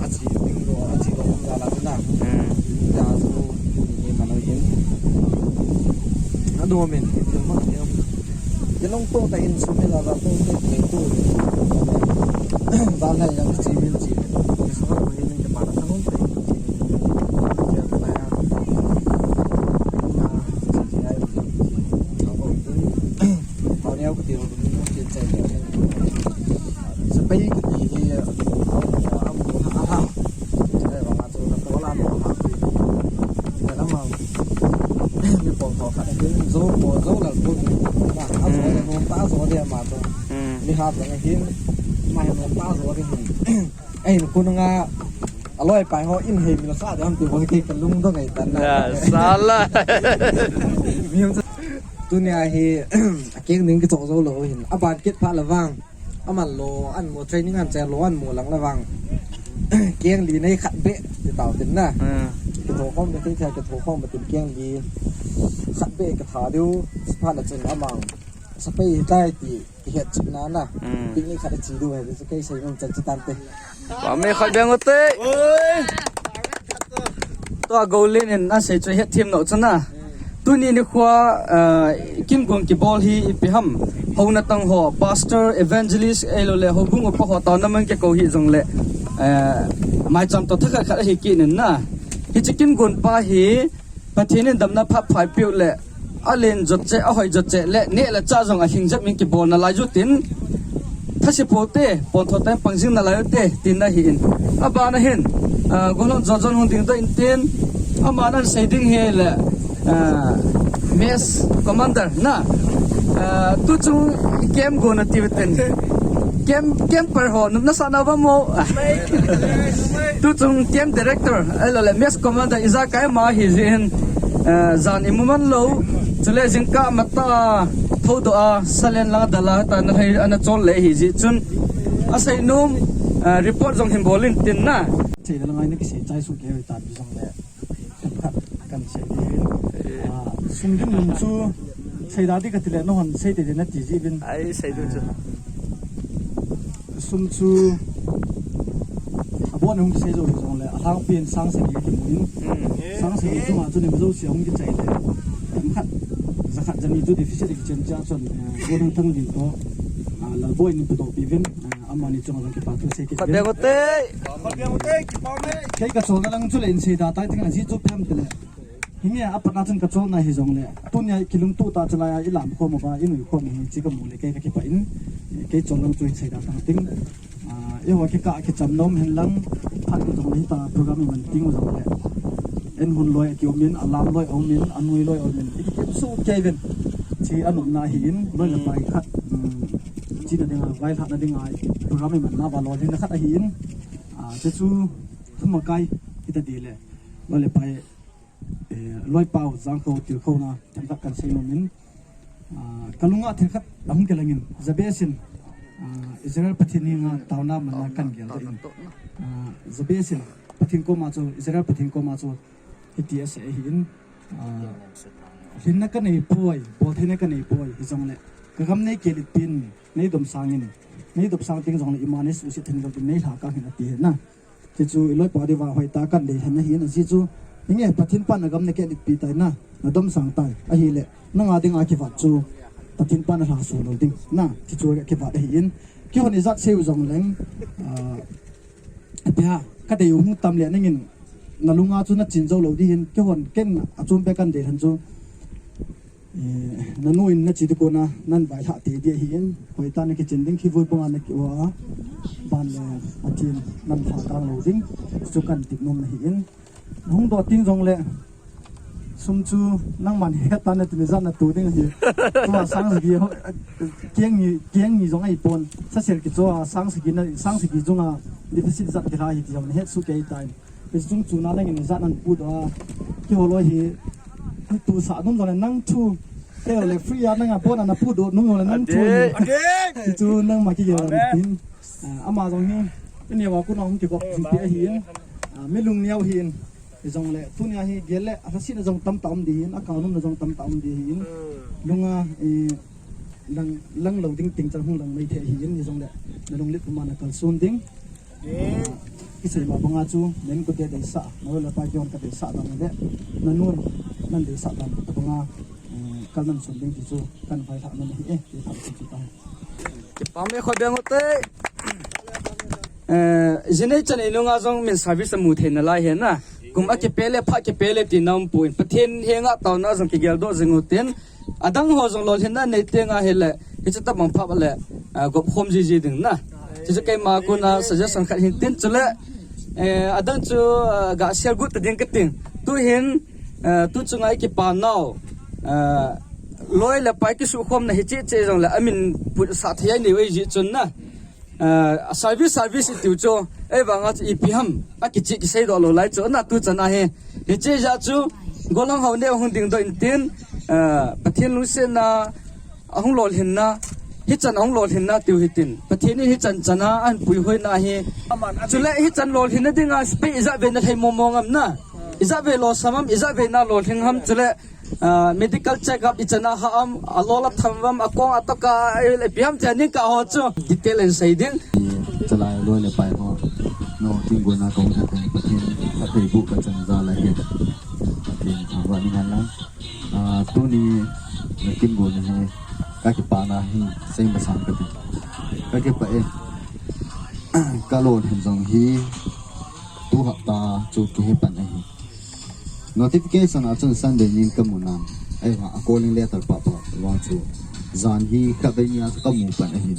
Achi ting lo, achi lo la la na. Hmm. Ya so ni ma lo hin. Ado men, ma ya. Yalong to ta in sumila la to te ke to. Ba la yang chi min chi. Ni so ko hin ke pa ta nong te. Ya ta ya. Ya chi ai. Ko ko. Ko ne ko ti ro ni ke che. Sa pai ke ti he. Am ha ha. Ai ba ma to na to la no ha. Ya la ma. Ni pom tho khat hin zo po zo lal po tu. Ma, a zo le nom ta zo de ma to. Hmm. Mi hap le hin. Ma hin nom ta zo de hin. Ei, nu kun nga. A loi pai ho in hei mi la sa de ham ti bo ke ka lung do ngai tan na. Ya, sala. Mi hum sa. Tuni a hi, a keng ding ki to zo lo hin. A ban kit pha la vang. Aman lo an mo training an che lo an mo lang la vang. Keng li nei khat be ti tao tin na. Hmm. Ki tho khom be thei thei ki tho khom be tin keng li khat be ka tha diu. Pha la chen amang. Sa pai tai ti ki het chik na na. Hmm. Picnic khat chi diu he ti kei sei ngam chan chi tan te. Ba me khat beng u te. Tua golin in a sei chu het thim no chana. Tuni ni khua, ah, kin gon ki bol hi ipi ham. Hona tang ho, pastor, evangelist, ei lo le, ho bung upa ho tao na mang ke ko hi jong le, eh, mai cham to thakhat khat hi ki nin na. Hi chi kin gon pa hi, Pathen in damna phat phai piu le, a len jot che, a hoi jot che le, ne le cha jong a hing jep min ki bol na lai ju tin. Thase po te, pon tho te, pang jing na lai te, tin na hi in. A ba na hin, ah, golon jo jon hung ding to in tin. Ama nan sei ding he le, ah, mess commander na. Ah, tu chung camp go na ti ten. Camp, camper ho, num na sa na ba mo. Tu chung camp director, ai lo le mess commander iza kai ma hi jin, ah, jan imu man lo. Chule jing ka mata tho do a, salen la da la ta na hai ana chol le hi ji chun. A sei num, ah, report jong hin bol in tin na. Sei da la ngai na ki sei chai su ke ta bi jong le. Kan sei di. Ah, sum ding lum chu sei da di ka ti le no hon sei te de na ti ji bin. Ai, sei du chu. Ah, sum chu a bon hung sei jo jong le a hang pin sang sei ki mu in. Hmm. Sang sei chu ma chu ni jo si hung ki chai le. Kan khat za khat za ni chu deficit ki chen cha chon. Ah, bon hung thang din to. Ah, Lalboi ni pu to pi vin. Ah, amani chunga jong kipa thu sei kit. Khat beng u te. Khat beng u te, kipa me. Kei ka cholna lang chu le in sei da tai ting a ji chu phem te le. Hinge a patna chun ka cholna hi jong le. Tunia kilungto ta chalai a i lam khom uva, i nui khom hi chi ka mu le kei ka kipa in. Kei chol lang chu in sei da tang ting. Ah, i ho kika kicham nom hen lang. Phat ki jong le ta program i man ting u jong le. En hun loi ki um in, a lam loi um in, a nui loi um in. I ki kim su kei ven. Chi a nopna hi in, loi le pai khat. Hmm. China dinga, vailhahna dinga, program i manna va lolhinna khat ahi in. Ah, chu chu, thum a kai, hita di le. Loi le pai, eh, loi pao, jang kho, til kho na, themkhat kan sei nom in. Ah, ka lunga thil khat, ahung ke lang in, Jabez in, ah, Israel Pathen ni nga, tauna manna kan gel in. Ah, Jabez in, Pathen koma chu, Israel Pathen koma chu, hiti asei ahi in. Ah, lhinna ka nei poi, boltheina ka nei poi, hi jong le. Ka gam nei ke lit pin, nei dom sang in, nei dom sang ting jong le ima nei susit thei lou tin nei lha ka hin ati na. Ti chu i loi pa di va hoi ta kan dei han na hi na ji chu. Hinge Pathen pan na gam nei ke lit pi tai na, na dom sang tai. Ahi le, na nga ding a kivat chu, Pathen pan na lha su lou ding. Na, ti chu kivat ahi in. Ki hon i jat seu jong leng, ah, Tia, ka dei u hung tam le nangin, na lunga chu na chin jo lou di hin, kei hon ken a chun pe kan dei han chu. Eh, na nu in na chi di ko na, nan vai lha te di hi in, hoi ta na ki chin ding khi vui banga na ki wa, ban le a chin, nan lha kang lou ding, chu kan tip nom na hi in. Hung do ting jong le, Sum chu nangman het ta na ti ni jat na tu ding ahi. Tua sang sagi ho, keng ni, keng ni jong ahi pon. Sa sel ki chu a sang sagi na, sang sagi jong a deficit jat ki la hi ti jong het su kei tai. Pi chung chu na nangin jat nan pu do a. Ki ho lo hi, hi tu sa dum jong nang thu. Te le free a nang a pon na pu do nung jong nang thu. Ade. Ki chu nangma ki gel tin. Ah, ama jong hi, ini wa ku nong ki kop jing pi ahi. Ah, mi lungneo hi in, i jong le, tunia hi gel le, a lhasit na jong tam ta um di hi in, a kau num na jong tam ta um di hi in. Lunga, eh, lang, lang lo ding ting chang hung lang mai the hi in, i jong le, na lunglit puma na kalson ding. Ah, kisei ma banga chu, nen ko te deisah, na le pa kion ka deisah dan le, na nun, nan deisah dan, ka banga, eh, kal nan sun ding ti chu, kan vai thah na hi e, ti thah chu ta. Kipah e, khoi beng u te. Eh, jinei chan inunga jong min service amu thei nalai hi na. Kum a kipe le, pha kipe le ti na um poi. Pathen henga taona jong kigel doh jing u tin. Adang ho jong lolhinna nei teng ahile, hiche tabang pha le, ah, gop khom jiji ding na. Chuchu keima kona suggestion khat hin tin chule, eh, adang chu, ah, ga share got ta ding ka ting. Tu hin, eh, tu chunga i kipa nau, eh, loi le pai kisukhomna hi che che jong le, amin put sa thei a nei u ahi jeh chun na. Ah, service, service i tiu chu, ei vanga chu ipi ham, a kichih kisei doh lou lai chu, na tu chan a hi. Hiche jeh chu, gollhang ho neo hung ding doh in tin, ah, Pathen lungsetna, ahung lolhinna, hichan ahung lolhinna tiu hitin. Pathen in hichan chan a, ahin puihoina hi. Chule hichan lolhinna dinga, space ijat vei na thei mong mong am na. Ijat vei losam am, ijat vei na lolhing ham chule, ah, medical check up ichan a ha am, alol atham am, akong atoka, eh, ipi ham tia ning ka ho chu. Detail in sei ding. Chalai loi le pai ho. No, kin go na kong Pathen, Pathen bu ka chan ja la hi. Pathen thangvah in umhen lang. Ah, tuni na kin go na hi. Ka kipana hi sei masang ka ti. Ka kipah e. Ka lolhin jong hi. Tu hapta chu kihe pan ahi. Notification a chun Sunday nin ka mu nan. Ahivang a calling letter papa vang chu. Jan hi khatvei nia chu ka mu pan ahi.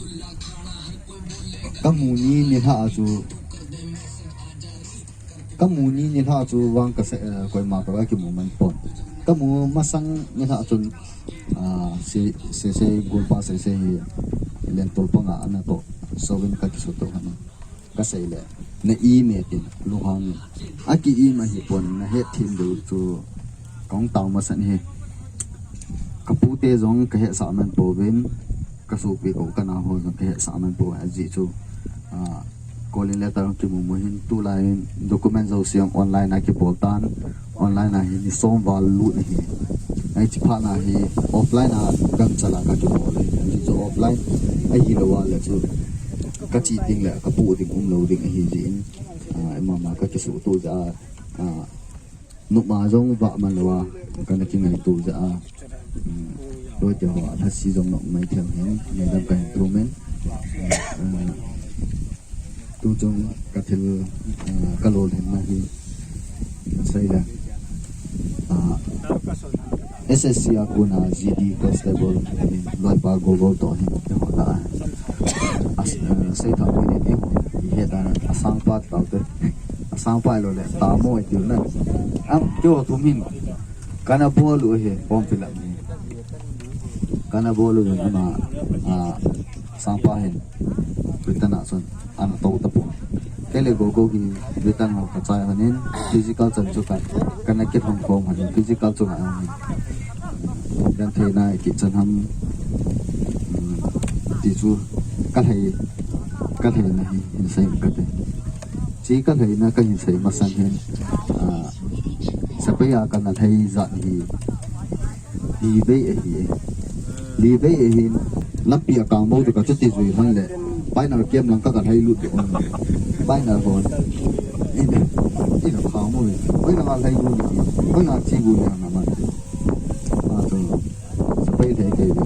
Ka mu ni nilhah a chu. Ka mu ni nilhah a chu vang ka se, eh, koima ka kimu man pon. Ka mu masang nilhah chun, ah, se, se, se, golpa se, se hi. Lentol panga ana to. So vin ka kisuto hanu. Ka sei le, na im e tin, lunghang in. A ki im ahi pon, na het them diu chu, kong tao masat hi. Ka pu te jong ka hetsah man pouvin, ka sopi ka u ka nao ho jong ka hetsah man pouvin, ajeh chu, ah, calling letter kimu mu hin, tulai in document jouse jong online a kibol tan, online a hi ni som val lut ahi. Hiche phat na hi offline a gancha la ka kibol ahi. Ajeh chu offline ahilou a le chu ka che ding le ka pu ding umlou ding ahi jeh in, ah, ima ma ka kisuto jeh a, ah, nopma jong vah man lou a, ka na kingaito jeh a, um, loi te ho a lhasi jong nop mai thei hin, ngaidam ka hin thum in, ah, Tu chung ka thil, ah, ka lolhinna hi, sei le. Ah, S S C a kona G D constable, loipa Gogol toh hin, kihou ta. As, ah, sei tha mo ni kihou, i he ta na, asangpa tao te. Asangpa lou le, ta mo i tiu na. Am, kihou thum hin, kana bol u hi, form fill up hi. Kana bol u hin, ama, ah, sangpa hin. Britain a chun ana tou tapon. Kei le Gogo hi Britain ho ka chai honin physical chan chu ka, kana kihong khom honin physical chu ngai honin. Gentheina i kichan ham, um, ti chu ka lhai, ka lhaina hi hin sei ka te. Chi ka lhaina ka hin sei masang hin, ah, sepai a kana lhai jat hi Li vei ahi e. Li vei ahin, lampi a kang mo chu ka chuti jui hon le. Pioneer camp lang ka, ka lhai lut de on. Pioneer hon. Ina, ina kang mo e. Oi, na nga lhai lut de. Oi, na chi gu le na man. Ma chu. Sepai lhai kei ve.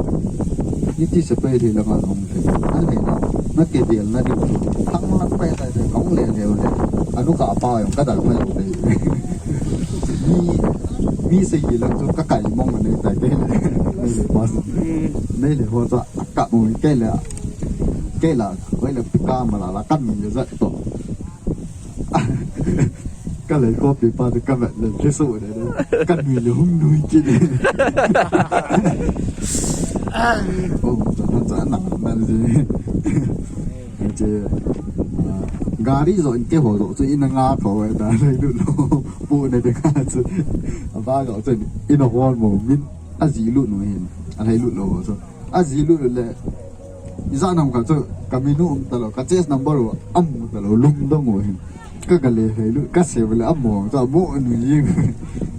Ni ti sepai lhai la nga nong lhai. An lhai na. Na ke vel na di chu. Thang lang pai tai tai kong le le le. Anu ka pa yong ka dal pa lo le. Mi, mi sei hi lang chu ka kai mong anei tai kei le. Nei le pas. Hmm. Nei le ho cha ka mu kei le. Kei la, koi le pika ma la la kan mi za to. Ka le ko pi pa ka vet le ke so de. Kan mi le hung nui ki de. Oh, cha cha na na ji. Hiche, ah, gari jo in keiho jo chu ina nga tho e ta, lhai lut lou, pu ne de nga chu. Aba jo chu ina hon mo, min aji lut nu hin, alhai lut lou chu. Aji lut le, ija nam ka chu, ka minu um ta lou, ka chase number u, amu ta lou, lungdong u hin. Ka ka le hei lu, ka se le amo, ta mo nu yi.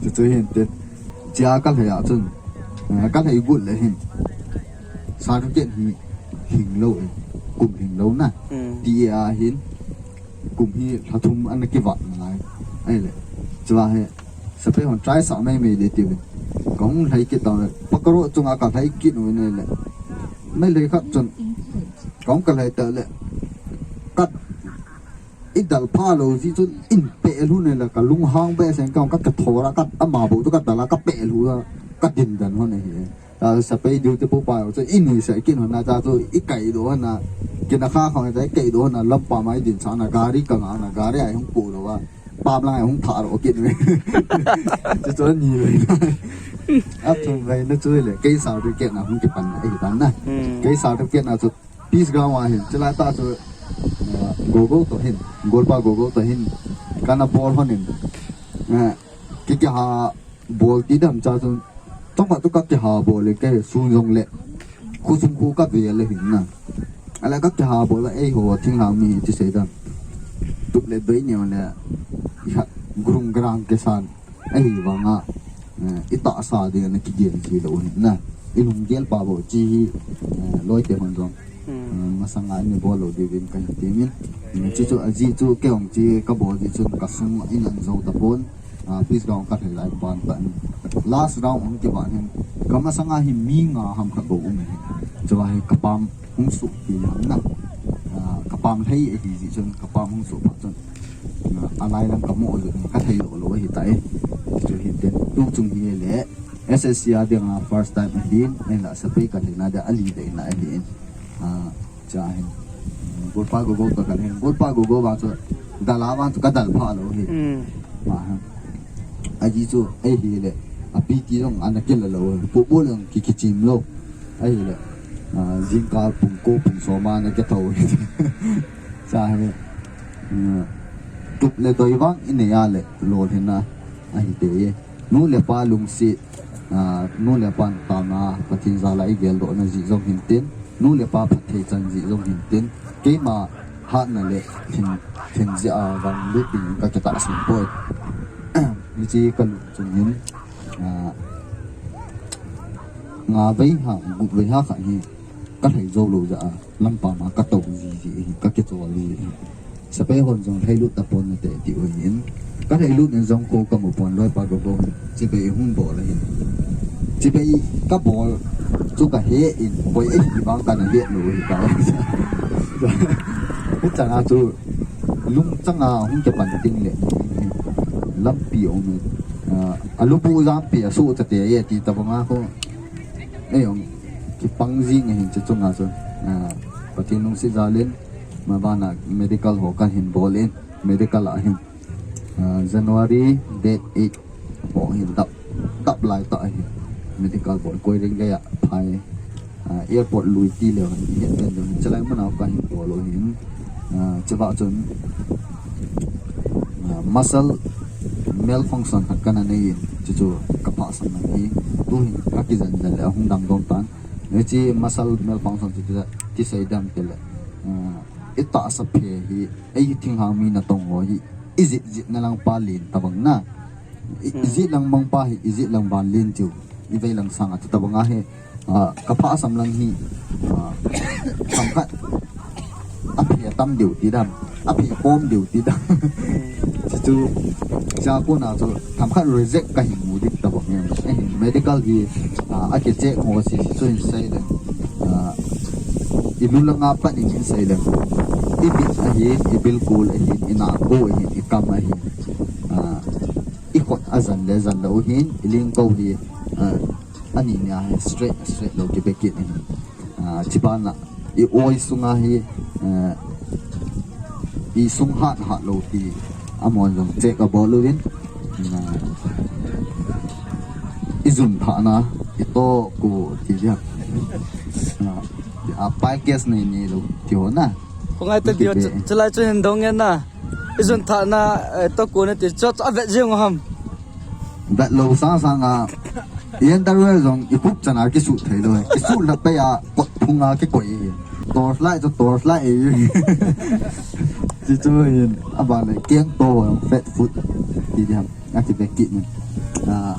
Chu chu hin te. Chia ka le a chun. Ah, ka le gut le hin. Sa tu ken hi hing lo e. Kum hing lo na. Hmm. Ti a hin. Kum hi lha thum ana kivat na lai. Ai le. Chua he. Sepai hon try sa mai mai le ti ve. Ka hung lai kit ta le. Pakaro chunga ka lai kit nu ne le. Mai lai khat chun. Ka hung ka lai ta le. Ka i dal pha lo ji chun in pe lu ne la ka lunghang be sen ka ka ka thora ka ama bo to ka dala ka pe lu la ka din dan hon ne hi. Ta sepai duty pu pa chu in ni sa kin hon na ta chu i kai do na kin a kha kha ta i kai do na lam pa mai din sa na gari ka nga na gari ai hung pu lo wa pa lang ai hung tha ro kin ve. Chu chu ni ve. A chu ve na chu le kai sa ru ke na hung ki pan ai pan na. Hmm. Kai sa ru ke na chu Peace Ground a hin, chulai ta chu, eh, Gogo to hin, Golpa Gogo to hin, kana bol hon in, eh, ki ki ha bol ti dam cha chu, tong ka tu ka ki ha bol le ke sun jong le, khu sung khu ka ve le hin na. Ala ka ki ha bol le, ei ho, thing ha mi, ti sei dam. Tup le doi ni le, i ha, grung grang ke san. Ahivanga, eh, i tahsa ding ana kigel ji lou hin na. I lunggel pa bou chi hi, eh, loi te hon jong. Hmm. Eh, masanga i bol lou diu vin ka hin ti min. Eh, chi chu a ji chu kei hung chi ka bol ji chun ka sung in an zo ta pon. Ah, Peace Ground ka thei lai ban ta ni. Last round hung kiban hin. Ka masanga hi mi nga ham khat bou um hin. Chua hi ka pam hung suh pi ham na. Ah, ka pam lhei ahi ji chun ka pam hung suh phat chun. Ah, a lai lang ka mo ju ka thei lou lou ahi ta e. Chu hin te tu chung hi le S S C a ding a first time ahin, en la sepai ka thei na dia ali de na ahin. Ah, cha hin. Golpa Gogo to ka hin. Golpa Gogo ba chu dala ba chu ka dal pha lou hi. Hmm. Ma ha. A ji chu ahi le. A pi ti jong ana kila lou. Pu bu lang ki ki chim lou. Ahile, ah, jingkah pung ko pung som a na kitho. Sa hi, ah, tup le doi vang i nei a le, lolhinna ahi te ye. Nu le pa lungset, ah, nu le pa taona, Pathen jal a i geldoh na ji jong hin tin, nu le pa phatthei chan ji jong hin tin, keima hatna le thin, thin jeh a vang lut ding ka kitahsan poi. Hiche ka lut chung hin, ah, nga vei ha, gup vei ha kha hi, ka lhai jou lou jeh a, lampa ma ka tou ji ji hi, ka kichol ji hi. Sepai hon jong lhai lut ta pon nate ti u hin. Ka lhai lut in jong ko ka mu pon loi pa go go. Chibai hung bol ahi. Chibai ka bol chu ka he in, boi e hi bang ka na he lou hi ka. Hichang a chu lungchang a hung kipan ding le. Lampi um e. Ah, a lubu jampi a su ta te ye ti ta bang a ko. Ei, ong, kipang jing ahin chu chunga chu, ah, Pathen lungset jal in, ma bana medical ho kan hin bol in, medical a hin, ah, January date eight ho hin dap, dap lai ta ahin, medical bol koi ring gaya phai, ah, airport lui ti leu hin, het pen leu hin, chalai mun a kan hin bol u hin, ah, chubah chun, ah, muscle malfunction khat kana nei in, chu chu ka phah sang na hi, tu hin ka kijen jen le ahung dang dong tan. Hiche muscle malfunction chu ti, ti sei dam te le, ah, i tahsa phe hi, ei thinghang mi natong ho hi, i jit jit na lang pa len ta bang na. I, i jit lang bang pa hi, i jit lang ban len chu, i vei lang sang a chu ta bang a hi, ah, ka phah sam lang hi, ah, themkhat a phe tam diu ti dam, a phe kom diu ti dam. Chu chu, cha ko na chu, themkhat reject ka hin mu dik ta bang em. Eh, medical hi, ah, a ke check ho si, si chu hin sei le. Ah, i lu lang a pat in hin sei le. I bit ahi, i bilkul ahi, i nako ahi, i kam ahi. Ah, i khut a jan le jan lou hin, i lingko hi, ah, Ani nia hi straight, straight lou kibe kit in. Ah, chibana, i oi sunga hi, eh, i sung hat hat lou ti, amon jong check abol uvin. Ah, i jun thana, i to ko ti dia. Ah, a pai case nei nei lou ti ho na. Ko ngai ta dio, chalai chu hin dong ngen na. I jun thana, eh, to ko na ti, cho, cho, a vet jing ham. Vet lou sang sang a, i underwear jong i pup chan a kisu thei lou. Kisu la pe a, kot phung a kikoi. Torch light chu torch light e. Chuchu hin, aban le keng to ho, fat foot ti diham, akibe kit in. Ah,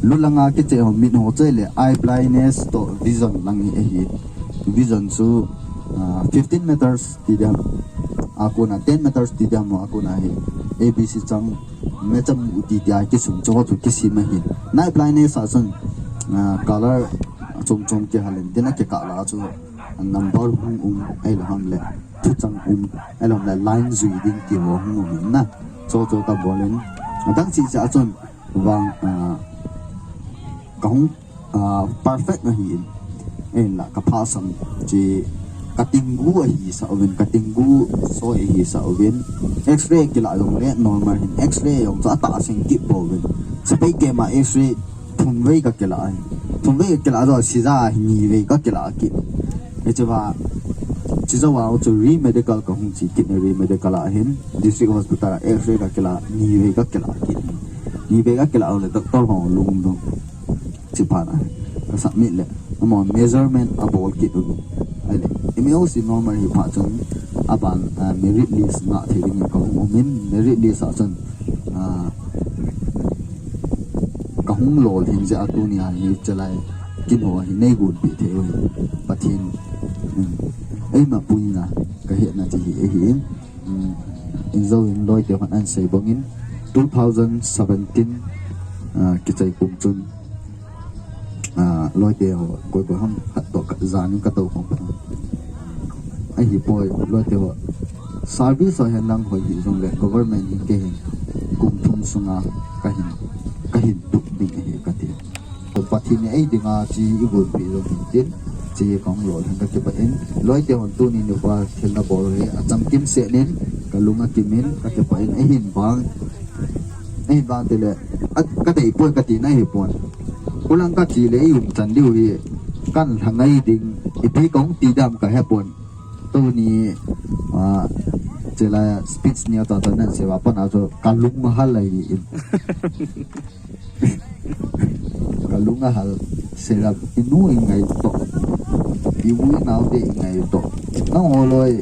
lu langa kiche ho, mit ho choi le, eye blindness to vision lang hi ahi. Vision chu, ah, fifteen meters ti diham, akona ten meters ti diham, akona hi A B C chang, mecham u ti ti a kisum chu ho chu kisem ahi. Night blindness a chun, ah, color chom chom kihal in, tin akikah la chu number hung um, ahilou ham le thuchang um, ahilou ham le line jui ding ti ho hung um in na. Chu chu kabol in, adang cheh cheh a chun vang, ah, kahung, ah, perfect ahi in. Ahinla kaphasam chu katinggu ahi sa uvin, katinggu soi ahi sa uvin. X-ray kila jong le normal hin, X-ray jong chu atah seng kit pouvin. Sepai keima X-ray thum vei kakila ahi. Thum vei kakila jong, sija hi ni vei kakila kit. Hiche va, chujou a chu Re Medical kahung che kit in, Re Medical a hin, District Hospital a X-ray kakila, ni vei kakila kit. Ni vei kakila le doctor ho lungdong. Chuphat a ka submit le, amahon measurement abol kit uvin. Ahile, M O C normal hi phat chun, aban, ah, merit list ngah thei dingin kahung um in, merit list a chun, ah, kahung lolhin jeh a tuni a hi chelai kin ho hi nei gonpeh thei u hi Pathen, um, eima puina kahetna chu hi ahi in. Um, in jou in loite hon ahin sei bang in, two thousand seventeen, ah, kichai kum chun, ah, loite ho, koi koi ham khat toh ka, jan in katou khom pha. Ahipoi, loite ho, service ho hen lang hoi hih jong le, government in kei hin kum thum sunga kahin, kahin tup ding ahi kati. Pathen in eidinga chu eigonpeh jong hintin, chu kahung lolhin kakipah in, loite hon tuni nikho thil nabol hi achamkim sel in, kalung akim in, kakipah in, ahin bang, ahin bang tile, a, kadei poi kati na hipon. Khulang kache le eiumchan diu hi, kahin lha ngai ding, ipi kahung ti dam kahepon. Tuni, ah, chulai speech neo tah tah nahin sei uva pat a chu kalung ahal ahi in. Kalung ahal, seilou, inu ingaito, iu inao te ingaito. Nangho loi,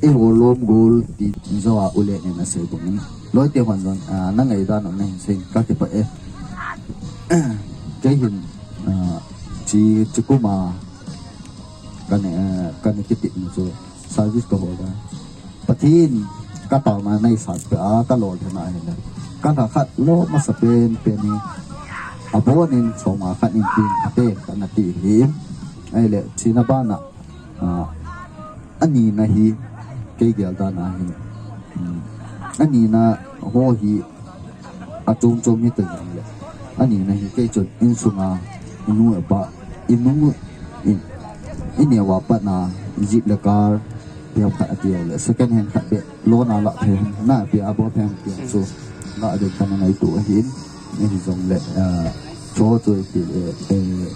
eiho lom gol ti jou a u le neh in asei bang in. Loite hon jong, ah, nangai dan u nahin sei in kakipah e. Kei hin, ah, chu, chu kum a, kana, eh, kana kitepna chu service kahol a, Pathen kataona neisah peh a kalolhin ahile, kalha khat lou masapen pen hi, abon in soma khat in tin apen kana ti hi. Ahile, chuna bana, ah, anina hi, kei gel dan a hin, um, anina ho hi, achom chom hita jongle, anina hi kei chun insunga inu ipa, inu in, ineo a pat na jeep le car, peham khat ati le, second hand khat beh loan a la peham, na pe a bol peham ti chu la ding kana ngaito ahin, ahi jongle, ah, chu chu ti le, eh,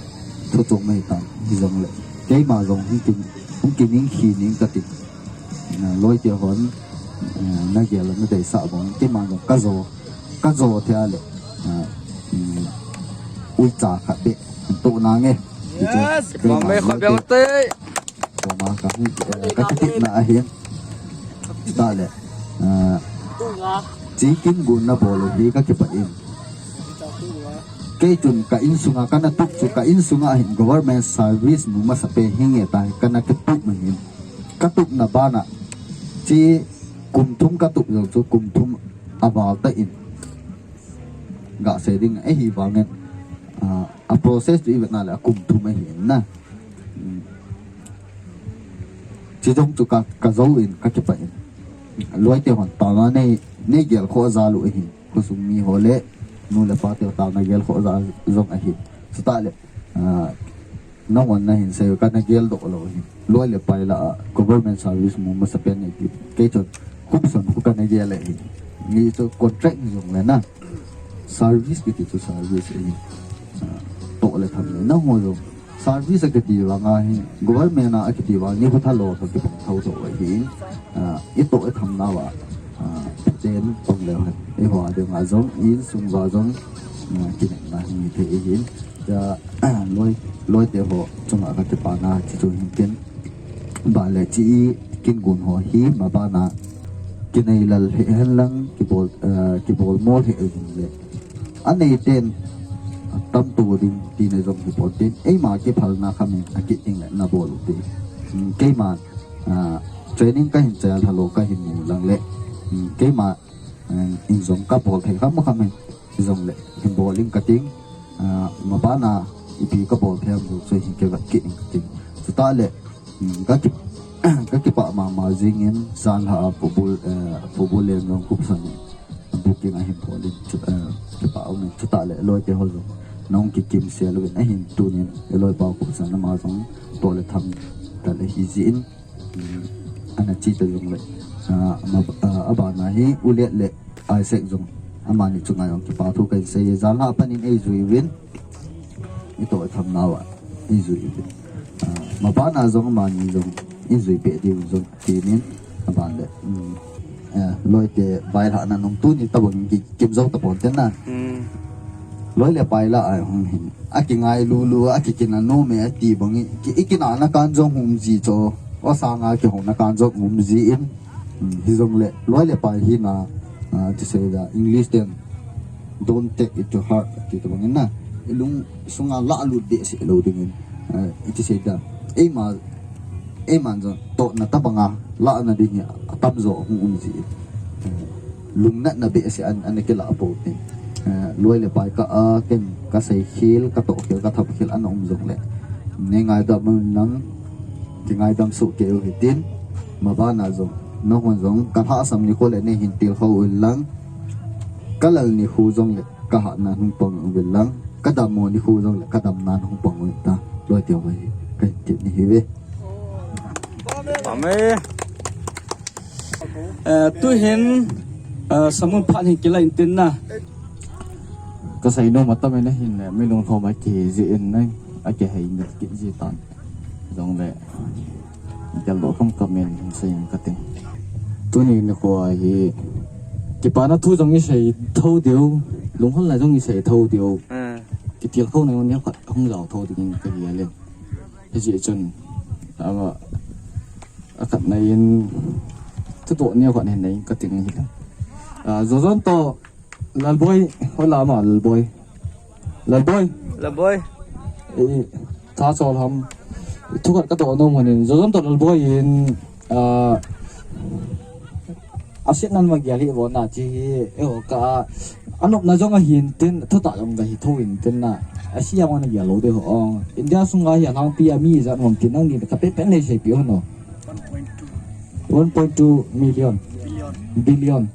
chu chu mai tan, hi jongle, keima jong hung kin, hung kining khining kati. Na, loite hon, eh, nagel nadeisah bang, keima jong kajo, kajo thei a le, ah, um, uicha khat beh toh nange. Yes, keima bang me khat loite beh te. Keima ka, eh, kakitepna ahin. Tale, ah, chu kin gon nabol u hi kakipah in. Kei chun ka insunga kana tup chu, ka insunga hin government service mu masapen hinge tia kana kitup ma hin. Katupna bana, chu kum thum katup jong chu kum thum aval tah in. Gasei ding ahi vangin, ah, a process chu ivet na le akum thum ahi in na. Um, chu jong chu ka, kajo in kakipah in. Loite hon taona nei, neigel khoh jal u ahi. Khosung mi ho le, nu le pa te taona gel khoh jal jong ahi. Chutah le, ah, nangho nahin sei u kana geldoh lou ahi. Loi le pai lah a, government service mu masapen nei ti. Kei chun, kum som khu kana gel ahi. Ni chu contract ni jong le na. Service kiti chu service ahi. Ah, toh le tham le. Nangho jong service akiti vang a hi, government a akiti vang, ni khu thalo tho kipang tho tho ahi. Ah, itoh itham nauva, ah, chen tong le hen. Eiho a dinga jong, insung uva jong, ah, kinepna hi thei ahin. Tia, loi, loite ho chunga kakipana chu chu hin tin. Ba le chu kin gon ho hi, mabana, Kinei lal hi hen lang, kibol, eh, kibol mol hi hen le. Anei ten, tamto ding tina jong hi pon tin. Eima kiphalna kha min, akit ding le na bol u ti. Hmm, keima, ah, training ka hin chal halo ka hin mu lang le. Hmm, keima, eh, in jong ka bol thei kha ma kha min. Jong le, hin bol ing ka ting. Ah, mabana, ipi ka bol thei am chu hi ke va kit ing ka ting. Chuta le, Hmm, ka ki, ka kipah mama jingin, jan lha a football, eh, football lem jong khupsan in, booking ahin bol in, chu, eh, kipah um in, chuta le, loi te ho jong, nong kikim sel uvin, ahin tunin, i loi pa khupsan ama jong, to le tham, ta le hi jin, hmm, ana chi ta jong le, ah, ma, ah, abana hi, u le le, Isaac jong, amani chunga jong, kipah thu kahin sei, jan lha panin ei jui uvin, i to tham nau a, i jui uvin. Ah, mabana jong amani jong, i jui pe diu jong tinin, aban le, um, eh, loi te vai lha na nung tuni tabang ki, kim jong ta pon ten na. Hmm. Loi le pai la ai hung hin. A ki ngai lu lu, a ki kin a no me a ti bang i, ki, i kin a na kan jong hum ji cho. O sa nga ki hung na kan jong hum ji in. Hmm, hi jong le, loi le pai hi na, ah, ti sei da, English ten, "Don't take it to heart," ti ta bang in na. I lung sunga la lut de se lo ding in. Ah, i ti sei da. Eima, eima jong, to na ta banga, la na ding hi, a tam jo, hung um ji. Lung na na be se an, an ki la po ni. Ah, loi le pai ka a, ken ka sei khel, ka to khel, ka thap khel, an um jong le. Ne ngai da mun nang, Kingaidam soh kei u hitin, mabana jong, nahon jong, ka lhasam nikho le nei hin tilkhou uvin lang, ka lal nikho jong le, ka hatna hung pang uvin lang, ka dammo nikho jong le, ka damna hung pang uvin ta, loi teu hi, ka hin tep ni hi ve. Amen. Eh, tu hin, eh, samun phat hin kila in tin na. Ka sei nom atam in ahin, eh, mi lungthom a kiji in na, a kihei nat kit ji tan. Jong le, kel lo kam kam in hin sei in ka ting. Tuni nikho hi, kipana thu jong i sei tho diu, lunghalna jong i sei tho diu. Hmm. Kitilkhouna jong ni khat hung jao tho ding in ka hi a le. Hijeh chun, ama, a khat na in, thudoh neo khat hin nei ka ting hi. Ah, Jojon to, Lalboi, hola ma, Lalboi. Lalboi. Lalboi. Eh, tha chol ham. Thu khat ka to nom hin. Jojon to Lalboi in, ah, A set nan ma gial hi vo na chi hi, eh, ka, a nopna jong ahin tin, thutah jong ka hi tho in tin na. A sia ma na gial lo de ho ong. India sunga hi a lhangpi a mi ijat um ham tin nang ni ka pe pen nei sei pi ho no. One point two million. Billion.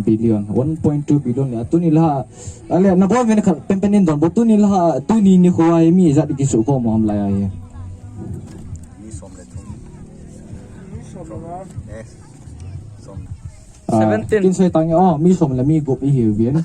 Billion. One point two billion le. Tuni la, ale, na boi ven khat pen pen in don bou. Tuni la, tuni nikho a hi mi ijat kisukhom ham lai a hi. Mi som le thum. Eh. Ah, seventeen. Kin sei tang, oh, mi som le mi gup i hi uvin.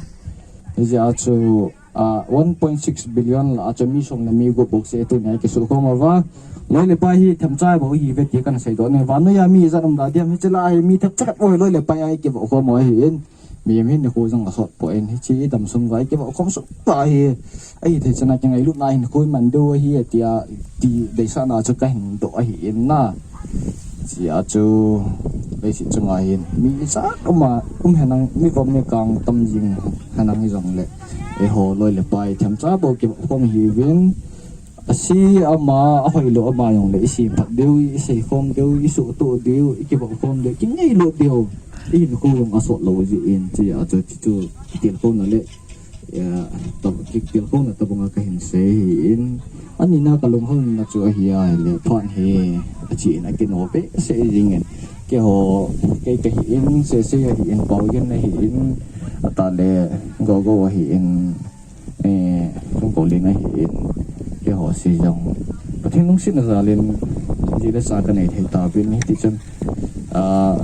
Hijeh a chu, ah, one point six billion la a chu mi som le mi gup bou se tuni a kisukhom uva. Loi le pai hi themcha bou hi ve ti kan sei doh ni. Vannoi a mi ijat um da diam hiche la hi mi themcha khat bou loi le pai a kivoh khom u ahin. Mihem hin nikho jong asot poi, hiche i damsung uva i kivoh khom sung uva hi, ahi thei chan a kingailutna hin khui man diu ahi, tia, ti deisahna chu ka hin doh ahi in na. Chia chu, leiset chunga hin, mi ijat um a, um henlang, mi vom mi kang tam jing henlang jong le. Eiho loi le pai, themcha bou kivoh khom hi uvin. Asi ama, ahoilou ama jong le, i semphat diu, i seikhom diu, i suhtoh diu, i kivoh khom diu, kingailut diu. I hinkho jong asot lou jeh in, chia chu, chu, chu, kitilkhouna le, eh, tab-, kitilkhouna tabang a ka hin sei ahi in. Ani na ka lunghalna chu ahi a le, phat hi, achi in akino pe, sei jing in. Keiho, kei ka hi in, sei sei ahi in, Paogen ahi in, ata le, Gogo ahi in. Eh, kum ko ling ahi in, keiho si jong. Pathen lungsetna jal in, ji le sa ka nei thei tauvin, hiti chun, ah,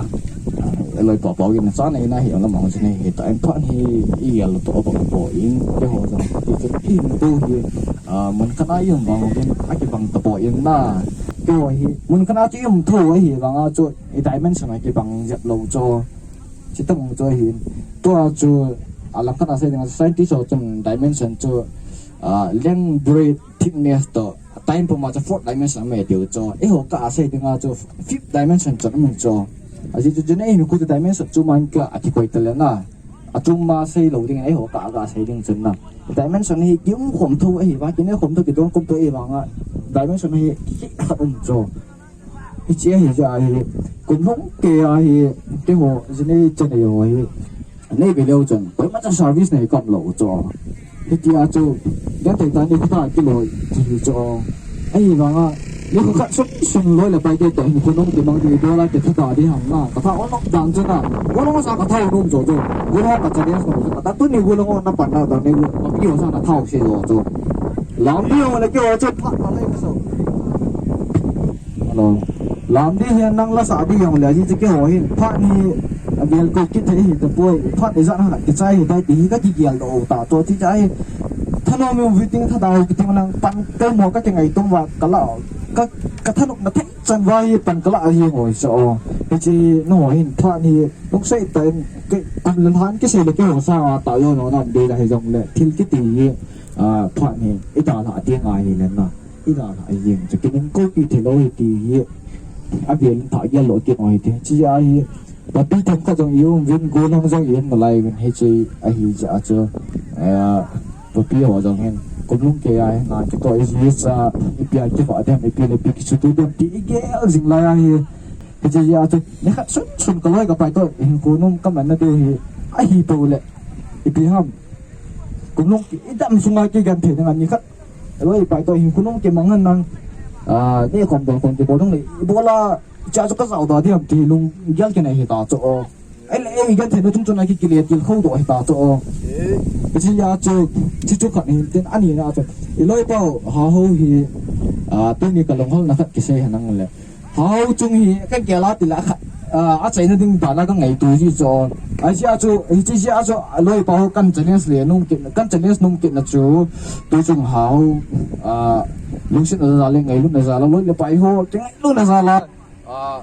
loi pa Paogen cha nei na hi, lam hong nei hi ta, in phat hi, i gel to bang poi, keiho jong, hiti chun, i hin tu hi, ah, mun khat a i um vang in, a kibang ta poi na, keiho hi, mun khat a chu i um tho ahi vang a chu, i dimension a kibang jep lou chu. Chutobang chu ahin. Tua chu, a lam khat a sei ding a, scientist ho chun dimension chu, ah, length, breadth, thickness toh, time puma chu fourth dimension ahi tiu chu. Eiho kah a sei ding a chu, fifth dimension chu ahi chu. Ajeh chu jun ei hinkho chu dimension chu man ka akikoi ta le na. Achom ma sei lou ding, eiho ka ga sei ding chun na. Dimension hi kium khom tho ahi va, kine khom tho kidon khom tho ahi vanga. Dimension hi kikhat um chu. Hiche ahi jeh a hi, kum lhung kei a hi, keiho, jin ei chan ei ho hi. Nei ve leu chun, koima cha service nei kam lou chu. Hitia chu, genthei tah in nikho thah kiloi, ti hi chu. Ahi vanga, nikho khat sun sun loi le pai te toh hinkho nung kimang ding, ibola kitha ta ding ham na, katha o nok dan chu na, o nok sa katha o nom chu chu, o nok ka challenge nom chu, kata tuni o nok na pan na dan ni, papi ho sa na thao se lo chu. Lam ding ho le keiho chu, phat phat le so. Hello. Lam ding hihen nang la sa ding jong le, hiche keiho hin, phat hi, avel ko kit thei hi tapoi, phat ijat ham kichai hi tai ti hi ka kigel doh ta, chu ti chai. Thanom um vin ting, thanom kit ting lang pan, kei mo ka kingai tum va, ka la, ka, ka thanop na thei chan va hi pan ka la hi ngoi sa o. Hiche nangho hin phat hi, lungsei tah in, kei, kum le lhan kisei le keiho sanga ta jo no nam ding la hi jong le, thil kiti hi, ah, phat hi, i dalha ding ahi le na. I dalha jeng chu, kinung kopi thei lou hi ti hi, avel in thah gel lou kit u hi ti. Hiche a hi, papi themkhat jong i um vin, gollhang jong i um nalai vin, hiche ahi jeh a chu, eh, papi ho jong hin, kum lhung kei a hin, na kitoh i ji cha, ipi a kivah dem, ipi le ipi kisutu dem, ti i gel jing lai a hi. Hiche jeh a chu, nikhat sun sun ka loi ka pai toh, hinkho nung ka man na diu hi, ahi pou le, ipi ham. Kum lhung ki, i dam sunga kigenthei ding a nikhat, loi pai toh hinkho nung kimang nang, ah, neh khom don khom kibol nung le, ibola, cha chu ka jao da ding ham ti lunggel kinei hi ta chu o. Ei le ei genthei na chung chun a kikile til kho doh hi ta chu o. Hiche a chu, hiche chu khat hin tin, ani na chu. I loipa u, Hao hi, ah, tuni ka lunghol na khat kisei hen lang le. Hao chung hi, ka gel a ti la khat, ah, achaina ding dan a ka ngaito ji chu. Ajeh chu, hiche jeh a chu, loipa u kan challenge le nung kit, kan challenge nung kit na chu, tu chung Hao, ah, lungset na jal le ngailutna jal a loi le pai ho, kingailut na jal a. Ah.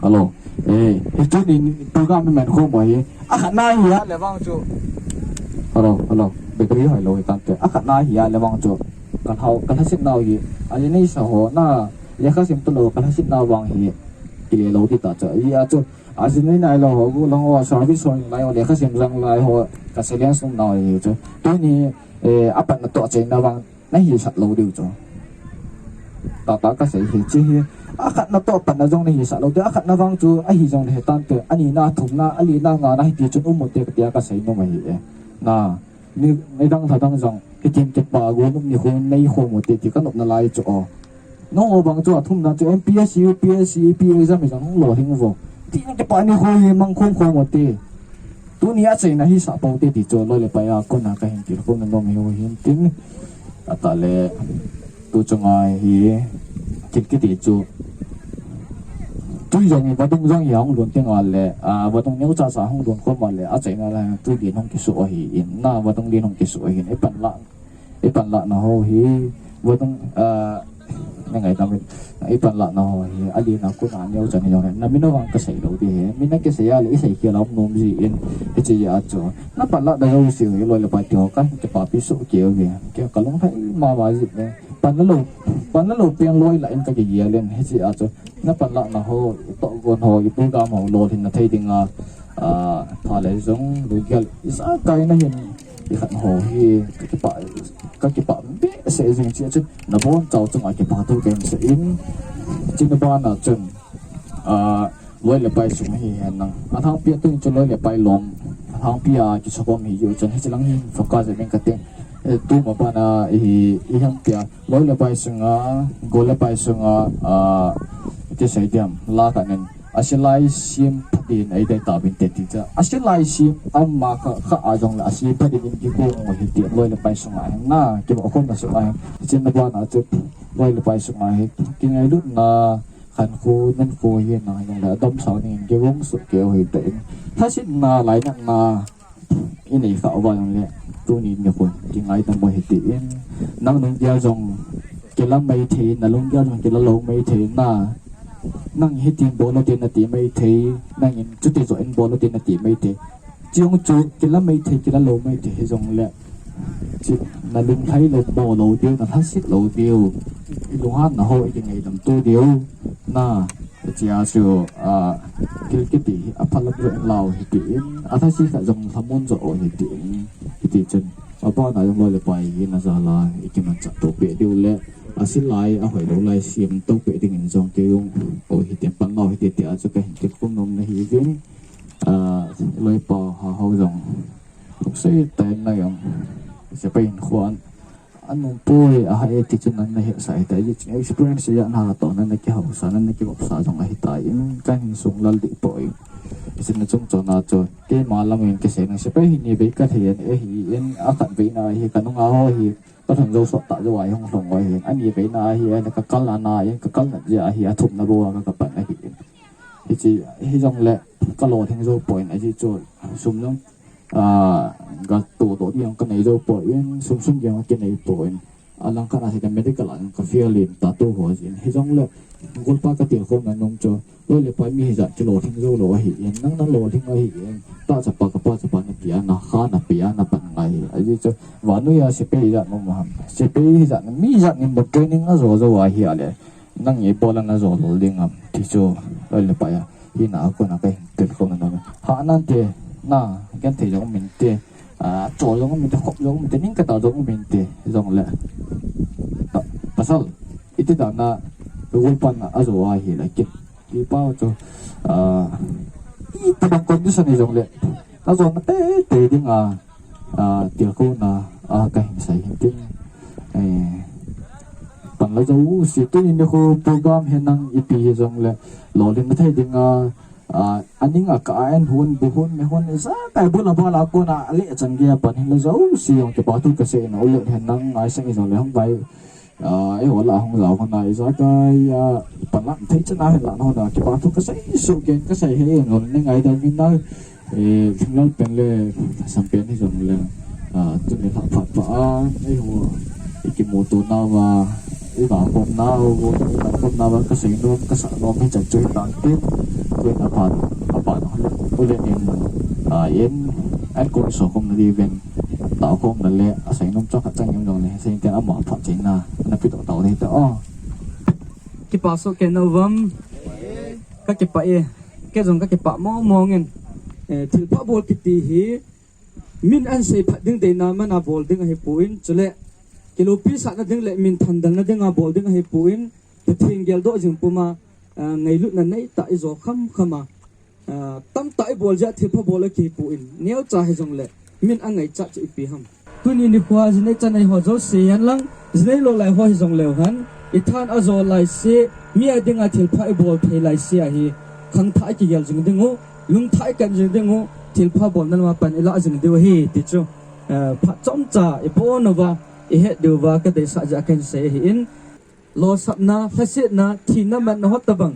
Hello. Eh, hiche tuni program i man khom u hi. Akhat na hi a le vang chu. Hello, hello. Battery hoi lou hi tante. Akhat na hi a le vang chu. Ka hao, ka lhaset nau hi. Ajeh nei sa ho na. Lekha sim tu lou ka lhaset nau vang hi. Kile lou ti ta chu. Ajeh a chu. Ajeh nei nai lou ho, gollhang ho, service ho, lai ho, lekha sim jang lai ho. Ka silence um nau hi chu. Tuni, eh, apat na toh achaina vang. Na hisah lou diu chu. Tata ka sei hi, hiche hi. Akhat na toh pat na jong na hisah lou diu. Akhat na vang chu, ahi jong le he tante. Ani na, thum na, ali na, nga na, hiti chun um u te ka tia ka sei nom ahi e. Na, ni, ni dang lha dang jong, kitim kipa, go nom ni khun, nei khom u te, ti ka nop nalai chu o. Nangho bang chu, athum na chu, M P S C, U P S C, A P exam hi jong, hung lolhing vo. Ti na kipa ni khun, mang khom khom u te. Tuni a chaina hisah pou te ti chu loi le pai a kona kahin tilkhou na nom hi u hin tin. Atah le tu chunga hi thil kiti chu tui jong hi vadung jong hi ahung lhun teng a le, a, vadung neo chacha ahung lhun khom a le, achaina la tui lin hung kisu ahi in, na vadung lin hung kisu ahi in, i pan la I panlah na ho hi, vadung, ah, na ngaidam in, i panlah na ho hi, ali na kona neo chan hi jong le, na min avang ka sei lou ding hi, min na kisei a le, i sei khel a um nom ji in, hiche a chu, na panlah na jouse hi, loi le pai te ho, ka kipapi soh kei uve, kei ka lunglhai mama ji le, pan la lou, pan la lou pen loi lah in ka kigel in, hiche a chu, na panlah na ho, i tohgon ho, i program ho, lolhin na thei ding a, ah, pha le jong, lunggel, i sa kai na hin, I khat ho hi ka kipah, ka kipah behseh jing, hiche a chun na bonchau chunga kipathu kahin sei in, hiche na bana chun, ah, loi le pai sung hi hen lang. Athangpi a tuin chu loi le pai lom, athangpi a kisakhom hi jeh chun hiche lang hi focus ding kati. Eh, tuma bana i, i hempi a loi le pai sunga, gol le pai sunga, ah, iti sei diam, la khat nen. Asilai sim phatin eidei tauvin te ti cha. Asilai sim ama kha, kha a jong le asim phatin in kigong u hi ti loi le pai sunga hin na, kivoh khom na sunga hin. Hiche na bana chu loi le pai sunga hin. Kingailutna khankho, nunkho hi na jong le adomsau ding in kigong soh kei u hi te in. Lhasetna, lainatna, I nei kha uva jong le, tuni nikhon, kingaidam u hite in, nang lunggel jong, kila maithei, na lunggel jong, kila lou maithei, na, nang hitin bol ute nati maithei, nangin chuti joh in bol ute nati maithei. Chujong chu, kila maithei, kila lou maithei, hijong le, chu, na lunglhai lou, bol lou diu, na lhaset lou diu, i lunghanna ho, i kingaidam to diu, na, Hichea chu, ah, thil kiti hi aphalam jo in lau hitin, athasi khat jong lhamon jo o hitin, hiti chun, abana jong loi le pai hi na jala, ikimanchah to peh diu le, asilai, ahoilou lai, siam to peh dingin jong kei jong, o hitin pan lau hiti tia chu kahin tilkhou nom na hiuvin, ah, loi pa ha ho jong, lungset tah in na jong, sepai in khuan, Anung poi, aha e ti chun nan na hetsah hita, hiche experience a na toh nan na kihausa, nan na kivopsa jong ahitai, in kahin sung lal deh poi. Hiche na chungchon a chu, keima lam in kasei nang sepai hi ni vei kathei in, ahin, akhat vei na hi, kanung a ho hi, kathum jou sot tah jou a hi hung lhung ho hi, ani vei na hi, ana kakal ana in, kakal na jeh a hi, athum na bou a ka, kapan ahin. Hiche, hijongle, kalolhing jou poi, ahi chu, sum jong, ah, ka todoh ding jong kanei jou poi, sum sum jong kinei poi. Alangkhat a hi ka medical a jong ka fail in tatu ho jin. Hijongle, golpa katilkhou na nom chu, loi le pai mi hijat chu lolhing jou lou ahin, nang na lolhing ahin, ta chapa kapa chapa na tia, na kha na pia na pan ngai. Ahi chu, vannoi a sepai hijat mo mo ham. Sepai hijat, mi hijat ni mo training ajo jo ahi ale. Nang ibola na jo lol ding ham, ti chu, loi le pai a, hina a kona kahin tilkhou na nom. Ha nante, na, genthei jong um inte, ah, cho jong um inte, khop jong um inte, ning katah jong um inte, jongle. Ta, pasal, iti dan a, golpa na ajo ahi le kin. Kipa chu, ah, itobang condition hijongle, najona teitei ding a, ah, tilkhou na, ah, kahin sei hin tin. Eh, pan la jouse, tuni nikho program hi nang ipi hijongle, lolhin thei ding a, ah, aning a ka en hun, bu hun, me hun, ijakai bula bala kona, ale chan gei a pan hin la jouse, jong kipa thu kasei na, ule hin nang ngaisang hijongle, hung vai, Ah, eiho lah hung jao hon a ijakai a, panla thei chan a hin lah hon a, kipa thu kasei suh kei, kasei hih in, lolhin nei ngaidam in na, eh, lhinglel pen le, sam pen hijongle, ah, tuni lhah phat pha a, eiho, ikimuto nauva, iva khom nauva, iva khom nauva, kasei nom, kasah nom hi chan chu hitan tin, tuin apat, apat, ule in, ah, in, an kong so khom na diuvin, Tao khom na le, asei nom chang khat chang em jong le, sei ten ama phat chei na, na pi to tao le ta o. Kipa soh kei na uvam. Ka kipah e, kei jong ka kipah mong mong in. Eh, thilpha bol kiti hi, min ahin sei phat ding deina man a bol ding ahi poi, chule kilopi sahna ding le min thandalna ding a bol ding ahi poi, Pathen geldoh jing puma, ah, ngailutna nei tah i jo kham kham a. Ah, tamtah i bol jeh a thilpha bol a kihi poi, neocha hijongle, min angaichat chu ipi ham. Tuni nikho a jinei chanei ho jouse hen lang, jinei lou lai ho hijong leu hen, i than ajo lai se, mi a dinga thilpha i bol thei lai se ahi, khangthah i kigel jing ding u, lungthah i kan jing ding u, thilpha bolna lama pan i lah jing diu ahi, ti chu, eh, phat chomcha i pon uva, i het diu va ka deisah jeh a kahin sei ahi in, losapna, lhasetna, thina, manna ho tabang,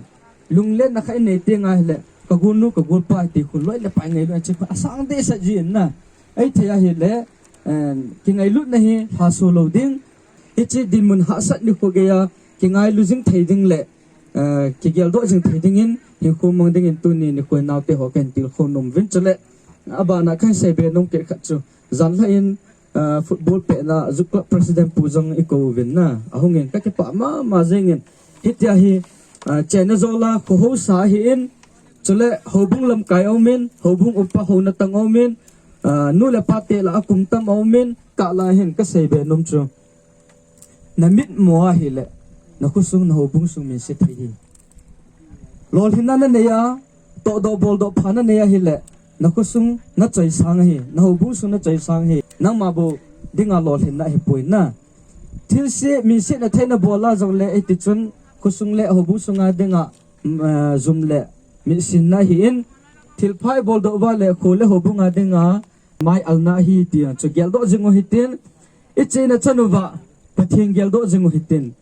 Lunglenna khat i nei teng ahile, ka golnu, ka golpa ti khu loi le pai ngailu a chi khu asang dehset jin na. Ahithei ahile, eh, kingailutna hi lhaso lou ding. Hiche dinmun hahsat nikho geiya, kingailu jing thei ding le, eh, kigeldoh jing thei dingin, hinkho mang dingin tuni nikho naote ho kahin tilkhou nom uvin chule. Abana kahin seibe nom kit khat chu, janhi in, Ah, football pehna Youth Club President pu jong i kou uvin na. Ahung in ka kipah mama jing in. Hitia hi, ah, chenna jola kho haosa ahi in. Chule houbung lamkai aum in, houbung upa houna tang aum in. Ah, nu le pa te lah a kum tam aum in. Kah lah a hin ka seibe nom chu. Na mitmo ahile, na khosung, na houbung sung min se thei hi. Lolhinna na nei a, tohdoh boldoh pha na nei ahile, na khosung na choisang ahi, na houbung sung na choisang ahi, nangma bou dinga lolhinna ahipoi na. Thilse, minsetna theina bol a jongle, hiti chun khosung le houbung sunga dinga, mm, eh, jum le mitsinna ahi in, thilpha i boldoh uva le kho le houbung a dinga, mai alna ahi ti chu geldoh jing u hitin, i chena chan uva Pathen geldoh jing u hitin.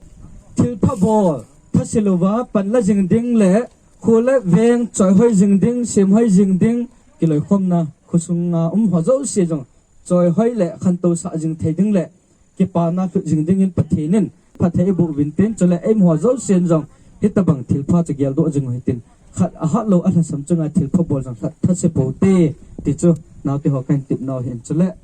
Thilpha bol, thasil uva panla jing ding le, kho le veng choihoi jing ding, semhoi jing ding, kiloikhomna, khosunga um ho jouse jong, choihoi le khantousah jing thei ding le, kipana lhut jing dingin Pathen in phatthei eiboh uvin tin, chule eiho jousen jong hitabang thilpha chu geldoh jing u hitin, khat ahat lou a lhasam chunga thilpha bol jong lha thase pou te, ti chu naote ho kahin tepna u ahin. Chule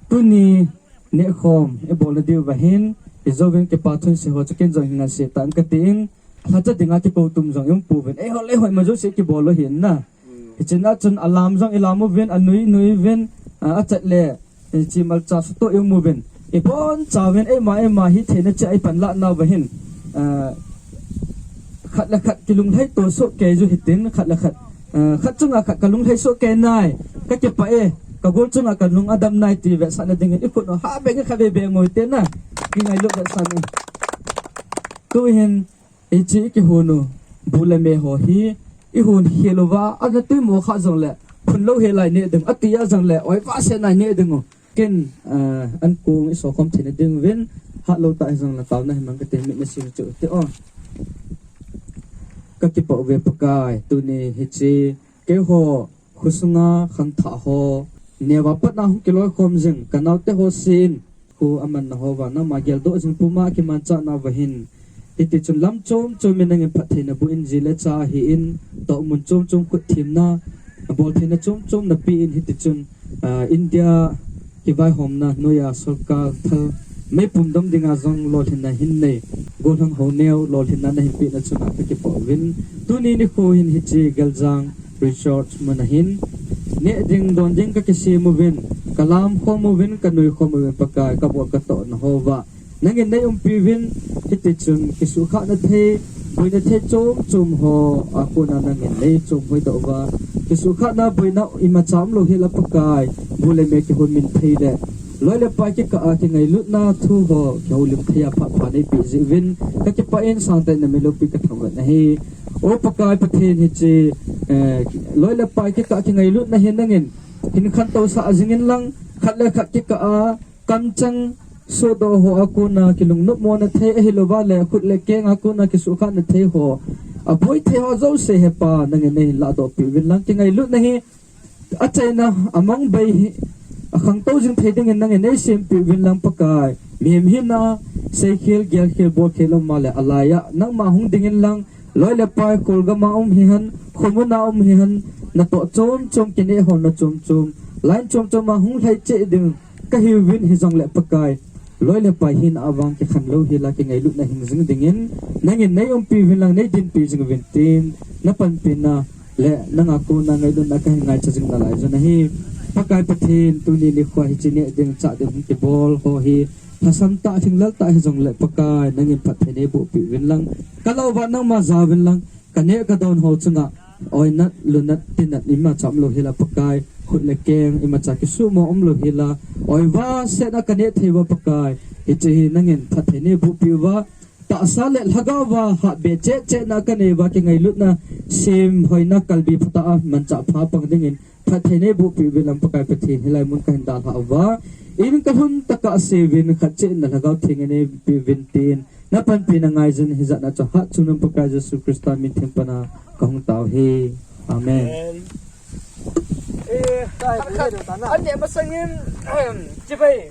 tuni nehkhom eibolna diuva hin, ijouvin kipa thu hin sei ho chu ken jong hin ngansen tang katin, lhacha dinga kikou tum jong i um pouvin. Eiho le eiho ima jouse kibol u ahin na. Hiche na chun alam jong i lam uvin, anui nui uvin, a, achat le, hiche malcha sutoh i um uvin. I boncha uvin, eima, eima hithei na cheh a i panlah nauva hin, a, khat le khat kilunglhai to soh kei u hitin, khat le khat, a, khat chunga khat kalunglhai soh kei nai, kakipah e, kagol chunga kalung adam nai ti vetsahna dingin i khut u ha beng kha be be ngoi te na, kingailut vetsahna. Tuhin, hiche i kihon u, bu le me ho hi, i hon khel uva, ana tuimo kha jongle, phun lou helai neh ding, ati a jongle, oi va se nai neh ding u. Ken, ah, ankong i sokhom theina ding uvin, hatlou tah hijongle taona hi mang kate, mit na sing chu te o. Kakipah uve Pakai, tuni hiche, keiho, khosunga khangthah ho, neo a pat na hung kiloikhom jing, kanaote ho sin, khu amanna houva, nangma geldoh jing puma kimanchah nauva hin. Hitichun lam chom chom in nangin phattheina boh in, ji le cha ahin, tohmun chom chom khut themna, boltheina chom chom napen hitichun, ah, India, kivaihomna noiya sorkar thal meipum dom dinga jong lolhinna hin nei, gollhang ho neo lolhinna nahin pehna chunga kakipah uvin. Tuni nikho hin hiche Geljang Resort muna hin neh ding don ding kakisem uvin, kalam khom uvin, kanui khom uvin Pakai, kabol katohna houva. Nangin nei umpi uvin, hitichun kisuhkhahna thei, boina thei chom chom ho, a kona nangin nei chom hoidoh uva. Kisuhkhahna boina imacha umlou hila Pakai, bu le me kihon min thei le. Loi le pai kikah a kingailutna thu ho, kihoulim thei a phat pha neipeh jeh uvin, kakipah in sangtah in na min loupi kathangvah nahi. O Pakai Pathen hiche, eh, loi le pai kikah a kingailutna hi nangin, hin khantou sah jingin lang, khat le khat kikah a, kamchang sohdoh ho a kona kilungnopmona thei ahilouva le khut le keng a kona kisuhkhahna thei ho, aboi thei ho jouse Hepa nangin neihin lahdoh peh uvin lang kingailutna hi achaina amang bei hi akhangtou jing thei dingin nangin neisempeh uvin lang Pakai. Mihem hina seikhel, gelkhel, bolkhel um a le alaiya nangma hung dingin lang loi le pai, kholgam a um hihen, khomun a um hihen, natoh chom chom, kinehhona chom chom, line chom chom a hung lhai cheh ding kahiuvin hijongle Pakai. Loi le pai hina vang kikhen lou hila kingailutna hing jing dingin, nangin nei umpi uvin lang nei dinpi jing uvin tin, na panpina le nanga kona ngailutna kahin ngaicha jing nalai jong ahi. Pakai Pathen tuni nikho hiche neh ding chah ding hung kibol ho hi, lhasam tah, lhinglel tah hijongle Pakai, nangin phatthei neiboh peh uvin lang. Kalouva nangma ja uvin lang. Kaneh kadon ho chunga, oinat, lunat, tinat, imacha umlou hila Pakai, khut le keng, imacha kisuhmo umlou hila, oiva, sena kaneh thei uva Pakai, hiche hi nangin phatthei neiboh peh uva, tahsa le lhagao va, hahbeh cheh cheh na kanei uva, kingailutna, sem hoina kalbi phatah a, manchah pha pang dingin, phatthei neiboh peh uvin lang Pakai Pathen hilai mun kahin dalhah uva. In kalhun tah a seuvin khat cheh in na Lhagao Theng in neipeh uvin tin. Na panpina ngaijin hijat na chu hatchungnung Pakai Jesu Christa min theng pana kahung tao hi. Amen. Amen. Eh, an neh masangin, ahem, chibai.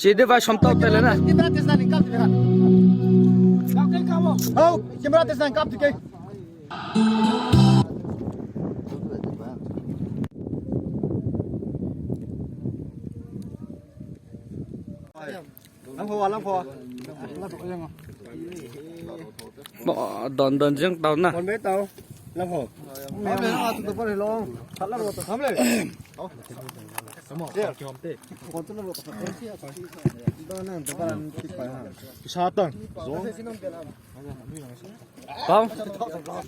Chidi vai som tau tele na. Camera te sa ni kap dikhe. Hau, camera te sa ni kap dikhe. Lang pho, lang pho. Mo, don don jeng tau na. Kon be tau. Lam ho. Lam le, a tu to pa le long. Khat lam ho to tham le. Kon tu lam ho to. Don nang to pa lam ti pa ha. Sa tang. Zo. Pau.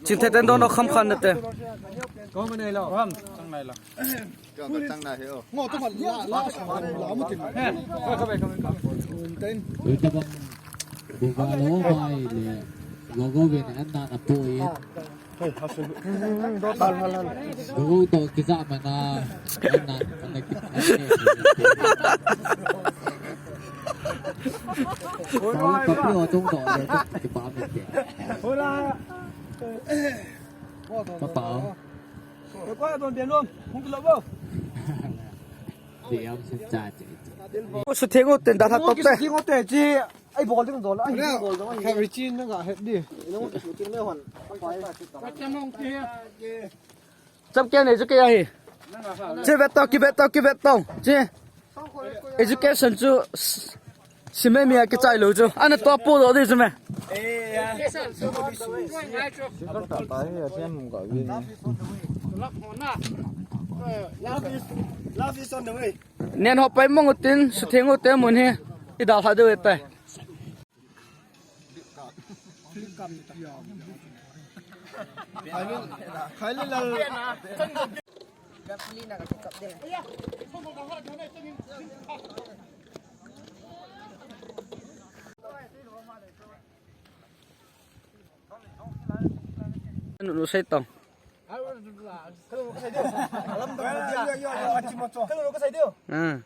Chin the ten don no kham khan na te. Ko ma nei lo. Ram, tang nai lo. Kya ka tang na he o. Ngo to ma la, la, la, la, mu tin. He, ko, ko, ko, ko. Um, ten. Ui, tabang Bugalo bai le. Gogo ven an na na pu ye. Hey, hasu. Do tal hal hal. Gogo to kisa mana. An na, an na ki. Oi, bai, bai. Ko pi o tung do le, ki pa me te. Hola. Pa pa. Ko don de lom. Hung lo bo. Diam sen cha che. Ko su theng u ten da tha top te. Su theng u te chi. Ai bol ding dol, ai ding dol, ai. Kha ri chin na ga het di. Chap kya nei chu kya hi. Che vet to, ki vet to, ki vet to. Che. Education chu s-, sime mi a kichai lou chu. Ana to po do di chu me. Love is, love is on the way. Nen ho pai mong utin, su theng u te mun hi. I dal ha de u tai. Nu sei tong. Ah.